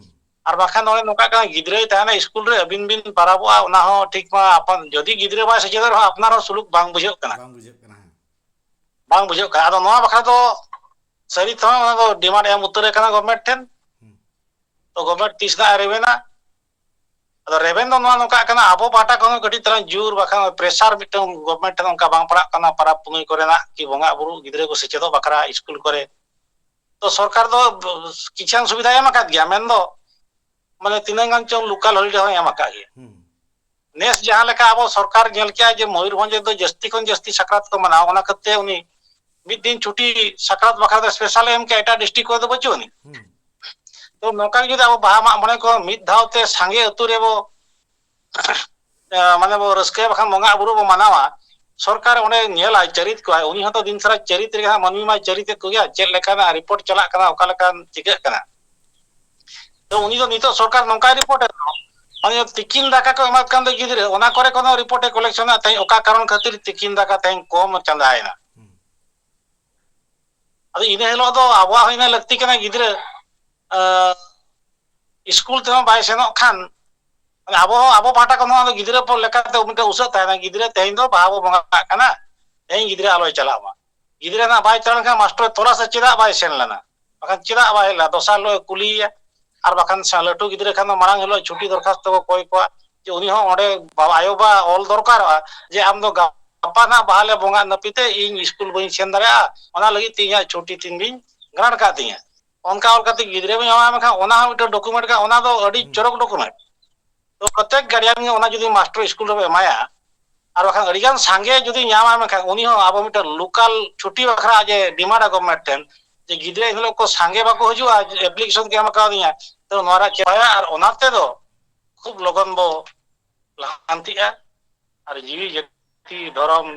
ᱟᱨ ᱵᱟᱠᱷᱟᱱ ᱱᱚᱜᱼᱚᱭ ᱱᱚᱝᱠᱟᱜ ᱠᱟᱱᱟ, ᱜᱤᱫᱽᱨᱟᱹᱭ ᱛᱟᱦᱮᱱᱟ ᱤᱥᱠᱩᱞ ᱨᱮ, ᱟᱹᱵᱤᱱ ᱵᱤᱱ ᱯᱟᱨᱟᱵᱚᱜᱼᱟ, ᱚᱱᱟ ᱦᱚᱸ ᱴᱷᱤᱠ ᱢᱟ ᱟᱯᱟᱱ, ᱡᱩᱫᱤ ᱜᱤᱫᱽᱨᱟᱹ ᱵᱟᱭ ᱥᱮᱪᱮᱫᱚᱜ ᱨᱮᱦᱚᱸ ᱟᱯᱱᱟᱨ ᱦᱚᱸ ᱥᱩᱞᱩᱠ ᱵᱟᱝ ᱵᱩᱡᱷᱟᱹᱜ ᱠᱟᱱᱟ᱾ ᱵᱟᱝ ᱵᱩᱡᱷᱟᱹᱜ ᱠᱟᱱᱟ, ᱦᱮᱸ᱾ ᱵᱟᱝ ᱵᱩᱡᱷᱟᱹᱜ ᱠᱟᱱᱟ᱾ ᱟᱫᱚ ᱱᱚᱣᱟ ᱵᱟᱠᱷᱨᱟ ᱫᱚ ᱥᱟᱹᱨᱤ ᱛᱮᱦᱚᱸ ᱚᱱᱟ ᱫᱚ ᱰᱤᱢᱟᱱᱰ ᱮᱢ ᱩᱛᱟᱹᱨ ᱟᱠᱟᱱᱟ ᱜᱚᱵᱷᱢᱮᱱᱴ ᱴᱷᱮᱱ᱾ ᱦᱩᱸ᱾ ᱛᱚ ᱜᱚᱵᱷᱢᱮᱱᱴ ᱛᱤᱥ ᱱᱟᱜ ᱮ ᱨᱮᱵᱮᱱᱟ? ᱟᱫᱚ ᱨᱮᱵᱮᱱ ᱫᱚ ᱱᱚᱣᱟ ᱱᱚᱝᱠᱟᱜ ᱠᱟᱱᱟ, ᱟᱵᱚ ᱯᱟᱦᱴᱟ ᱠᱷᱚᱱ ᱦᱚᱸ ᱠᱟᱹᱴᱤᱡ ᱛᱟᱨᱟᱝ ᱡᱳᱨ ᱵᱟᱠᱷᱟᱱ pressure ᱢᱤᱫᱴᱟᱝ ᱜᱚᱵᱷᱢᱮᱱᱴ ᱴᱷᱮᱱ ᱚᱱᱠᱟ ᱵᱟᱝ ᱯᱟᱲᱟᱜ ᱠᱟᱱᱟ, ᱯᱟᱨᱟᱵᱽ ᱯᱩᱱᱟᱹᱭ ᱠᱚᱨᱮᱱᱟᱜ ᱠᱤ ᱵᱚᱸᱜᱟ ᱵᱩᱨᱩ ᱜᱤᱫᱽᱨᱟᱹ ᱠᱚ ᱥᱮᱪᱮᱫᱚᱜ ᱵᱟᱠᱷᱨᱟ ᱤᱥᱠᱩᱞ ᱠᱚᱨᱮ᱾ ᱛᱚ ᱥᱚᱨᱠᱟᱨ ᱫᱚ ᱠᱤᱪᱷᱩ ᱥᱩᱵᱤᱫᱷᱟᱭ ᱮᱢ ᱟᱠᱟᱫ ᱜᱮᱭᱟ, ᱢᱮᱱᱫᱚ ᱢᱟᱱᱮ ᱛᱤᱱᱟᱹᱝ ᱜᱟᱱ ᱪᱚᱝ local holiday ᱦᱚᱸᱭ ᱮᱢ ᱟᱠᱟᱫ ᱜᱮᱭᱟ᱾ ᱦᱩᱸ᱾ ᱱᱮᱥ ᱡᱟᱦᱟᱸ ᱞᱮᱠᱟ ᱟᱵᱚ ᱥᱚᱨᱠᱟᱨ ᱧᱮᱞ ᱠᱮᱜᱼᱟ ᱡᱮ ᱢᱚᱭᱩᱨᱵᱷᱚᱸᱡᱽ ᱨᱮᱫᱚ ᱡᱟᱹᱥᱛᱤ ᱠᱷᱚᱱ ᱡᱟᱹᱥᱛᱤ ᱥᱟᱠᱨᱟᱛ ᱠᱚ ᱢᱟᱱᱟᱣᱟ, ᱚᱱᱟ ᱠᱷᱟᱹᱛᱤᱨ ᱛᱮ ᱩᱱᱤ ᱢᱤᱫ ᱫᱤᱱ ᱪᱷᱩᱴᱤ ᱥᱟᱠᱨᱟᱛ ᱵᱟᱠᱷᱨᱟ ᱫᱚ special ᱮ ᱮᱢ ᱠᱮᱜᱼᱟ, ᱮᱴᱟᱜ district ᱠᱚᱨᱮ ᱫᱚ ᱵᱟᱹᱪᱩᱜ ᱟᱹᱱᱤᱡ᱾ ᱦᱩᱸ᱾ ᱛᱚ ᱱᱚᱝᱠᱟ ᱜᱮ ᱡᱩᱫᱤ ᱟᱵᱚ ᱵᱟᱦᱟ ᱢᱟᱜ ᱢᱚᱬᱮ ᱠᱚ ᱢᱤᱫ ᱫᱷᱟᱣ ᱛᱮ ᱥᱟᱸᱜᱮ ᱟᱹᱛᱩ ᱨᱮᱵᱚ, ᱮ, ᱢᱟᱱᱮ ᱵᱚ ᱨᱟᱹᱥᱠᱟᱹᱭᱟ, ᱵᱟᱠᱷᱟᱱ ᱵᱚᱸᱜᱟ ᱵᱩᱨᱩ ᱵᱚ ᱢᱟᱱᱟᱣᱟ, ᱥᱚᱨᱠᱟᱨ ᱚᱸᱰᱮ ᱧᱮᱞᱟᱭ, ᱪᱟᱹᱨᱤᱛ ᱠᱚᱣᱟᱭ, ᱩᱱᱤ ᱦᱚᱸᱛᱚ ᱫᱤᱱ ᱥᱟᱨᱟ ᱪᱟᱹᱨᱤᱛ ᱨᱮᱜᱮ ᱦᱟᱸᱜ ᱢᱟᱹᱱᱢᱤ ᱢᱟᱭ ᱪᱟᱹᱨᱤᱛᱮᱫ ᱠᱚᱜᱮᱭᱟ, ᱪᱮᱫ ᱞᱮᱠᱟᱱᱟᱜ report ᱪᱟᱞᱟᱜ ᱠᱟᱱᱟ, ᱚᱠᱟ ᱞᱮᱠᱟᱱ ᱪᱤᱠᱟᱹᱜ ᱠᱟᱱᱟ᱾ ᱛᱚ ᱩᱱᱤ ᱫᱚ ᱱᱤᱛᱚᱜ ᱥᱚᱨᱠᱟᱨ ᱱᱚᱝᱠᱟᱭ report ᱮᱫ ᱫᱚ, ᱢᱟᱱᱮ ᱛᱤᱠᱤᱱ ᱫᱟᱠᱟ ᱠᱚ ᱮᱢᱟᱫ ᱠᱟᱱ ᱫᱚ ᱜᱤᱫᱽᱨᱟᱹ, ᱚᱱᱟ ᱠᱚᱨᱮ ᱠᱷᱚᱱ ᱦᱚᱸ report ᱮ collection ᱮᱫ ᱛᱟᱦᱮᱸᱫ, ᱚᱠᱟ ᱠᱟᱨᱚᱱ ᱠᱷᱟᱹᱛᱤᱨ ᱛᱤᱠᱤᱱ ᱫᱟᱠᱟ ᱛᱮᱦᱮᱧ ᱠᱚᱢ ᱪᱟᱸᱫᱟᱭᱮᱱᱟ᱾ ᱦᱩᱸ᱾ ᱟᱫᱚ ᱤᱱᱟᱹ ᱦᱤᱞᱳᱜ ᱫᱚ ᱟᱵᱚᱣᱟᱜ ᱦᱚᱸ ᱤᱱᱟᱹ ᱞᱟᱹᱠᱛᱤ ᱠᱟᱱᱟ, ᱜᱤᱫᱽᱨᱟᱹ, ᱟᱸ, ᱤᱥᱠᱩᱞ ᱛᱮᱦᱚᱸ ᱵᱟᱭ ᱥᱮᱱᱚᱜ ᱠᱷᱟᱱ, ᱟᱵᱚ ᱦᱚᱸ, ᱟᱵᱚ ᱯᱟᱦᱴᱟ ᱠᱷᱚᱱ ᱦᱚᱸ ᱜᱤᱫᱽᱨᱟᱹ ᱯᱚᱨ ᱞᱮᱠᱟᱛᱮ ᱢᱤᱫᱴᱮᱱ ᱩᱥᱟᱹᱫ ᱛᱟᱦᱮᱱᱟ, ᱜᱤᱫᱽᱨᱟᱹ ᱛᱮᱦᱮᱧ ᱫᱚ ᱵᱟᱦᱟ ᱵᱚ ᱵᱚᱸᱜᱟᱜ ᱠᱟᱱᱟ, ᱛᱮᱦᱮᱧ ᱜᱤᱫᱽᱨᱟᱹ ᱟᱞᱚᱭ ᱪᱟᱞᱟᱜ ᱢᱟ᱾ ᱜᱤᱫᱽᱨᱟᱹ ᱱᱟᱜ ᱵᱟᱭ ᱪᱟᱞᱟᱣ ᱞᱮᱱᱠᱷᱟᱱ ᱢᱟᱥᱴᱚᱨ ᱛᱚᱞᱟᱥ ᱮ ᱪᱮᱫᱟᱜ ᱵᱟᱭ ᱥᱮᱱ ᱞᱮᱱᱟ? ᱵᱟᱠᱷᱟᱱ ᱪᱮᱫᱟᱜ ᱵᱟᱭ ᱦᱮᱡ ᱞᱮᱱᱟ? ᱫᱚᱥᱟᱨ ᱦᱤᱞᱳᱜ ᱮ ᱠᱩᱞᱤᱭᱮᱭᱟ᱾ ᱟᱨ ᱵᱟᱠᱷᱟᱱ ᱥᱟ-, ᱞᱟᱹᱴᱩ ᱜᱤᱫᱽᱨᱟᱹ ᱠᱷᱟᱱ ᱫᱚ ᱢᱟᱲᱟᱝ ᱦᱤᱞᱳᱜ ᱪᱷᱩᱴᱤ ᱫᱚᱨᱠᱷᱟᱥᱛᱚ ᱠᱚ ᱠᱚᱭ ᱠᱚᱣᱟ, ᱡᱮ ᱩᱱᱤ ᱦᱚᱸ ᱚᱸᱰᱮ ᱵᱟ-, ᱟᱭᱳ ᱵᱟᱵᱟ ᱚᱞ ᱫᱚᱨᱠᱟᱨᱚᱜᱼᱟ ᱡᱮ ᱟᱢ ᱫᱚ ᱜᱟᱯᱟ ᱱᱟᱜ ᱵᱟᱦᱟ ᱞᱮ ᱵᱚᱸᱜᱟ ᱱᱟᱹᱯᱤᱛᱮ ᱤᱧ ᱥᱠᱩᱞ ᱵᱟᱹᱧ ᱥᱮᱱ ᱫᱟᱲᱮᱭᱟᱜᱼᱟ, ᱚᱱᱟ ᱞᱟᱹᱜᱤᱫ ᱛᱮ ᱤᱧᱟᱹᱜ ᱪᱷᱩᱴᱤ ᱛᱤᱧ ᱵᱤᱱ ᱜᱨᱟᱱᱴ ᱠᱟᱜ ᱛᱤᱧᱟ᱾ ᱚᱱᱠᱟ ᱚᱞ ᱠᱟᱛᱮ ᱜᱤᱫᱽᱨᱟᱹ ᱵᱚᱱ ᱮᱢᱟᱭ ᱢᱮᱱᱠᱷᱟᱱ ᱚᱱᱟ ᱦᱚᱸ ᱢᱤᱫᱴᱮᱱ ᱰᱚᱠᱩᱢᱮᱱᱴ ᱠᱟᱱᱟ, ᱚᱱᱟ ᱫᱚ ᱟᱹᱰᱤ ᱦᱩᱸ᱾ ᱪᱚᱨᱚᱠ ᱰᱚᱠᱩᱢᱮᱱᱴ᱾ ᱛᱚ ᱯᱨᱚᱛᱮᱠ ᱜᱟᱨᱰᱤᱭᱟᱱ ᱜᱮ ᱚᱱᱟ ᱡᱩᱫᱤ ᱢᱟᱥᱴᱟᱨ ᱥᱠᱩᱞ ᱨᱮᱵᱚ ᱮᱢᱟᱭᱟ, ᱟᱨ ᱵᱟᱠᱷᱟᱱ ᱟᱹᱰᱤ ᱜᱟᱱ ᱥᱟᱸᱜᱮ ᱡᱩᱫᱤ ᱧᱟᱢᱟ, ᱢᱮᱱᱠᱷᱟᱱ ᱩᱱᱤ ᱦᱚᱸ ᱟᱵᱚ ᱢᱤᱫᱴᱮᱱ ᱞᱳᱠᱟᱞ ᱪᱷᱩᱴᱤ ᱵᱟᱠᱷᱨᱟ ᱡᱮ ᱰᱤᱢᱟᱱᱰ ᱟᱠᱚ ᱢᱤᱫᱴᱮᱱ, ᱡᱮ ᱜᱤᱫᱽᱨᱟᱹ ᱮᱱ ᱦᱤᱞᱳᱜ ᱠᱚ ᱥᱟᱸᱜᱮ ᱵᱟᱠᱚ ᱦᱤᱡᱩᱜᱼᱟ, ᱮᱯᱞᱤᱠᱮᱥᱚᱱ ᱠᱚ ᱮᱢ ᱠᱟᱣᱫᱤᱧᱟ, ᱛᱚ ᱱᱚᱣᱟ ᱨᱮᱭᱟᱜ ᱪᱮᱫ ᱦᱩᱭᱩᱜᱼᱟ? ᱟᱨ ᱚᱱᱟ ᱛᱮᱫᱚ ᱠᱷᱩᱵ ᱞᱚᱜᱚᱱ ᱵᱚ ᱞᱟᱦᱟᱱᱛᱤᱜᱼᱟ, ᱟᱨ ᱡᱤᱣᱤ ᱡᱟᱹᱛᱤ ᱫᱷᱚᱨᱚᱢ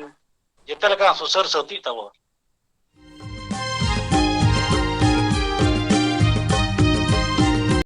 ᱡᱮᱛᱮ ᱞᱮᱠᱟᱱ ᱥᱩᱥᱟᱹᱨ ᱥᱟᱹᱛᱤᱜ ᱛᱟᱵᱚᱱ᱾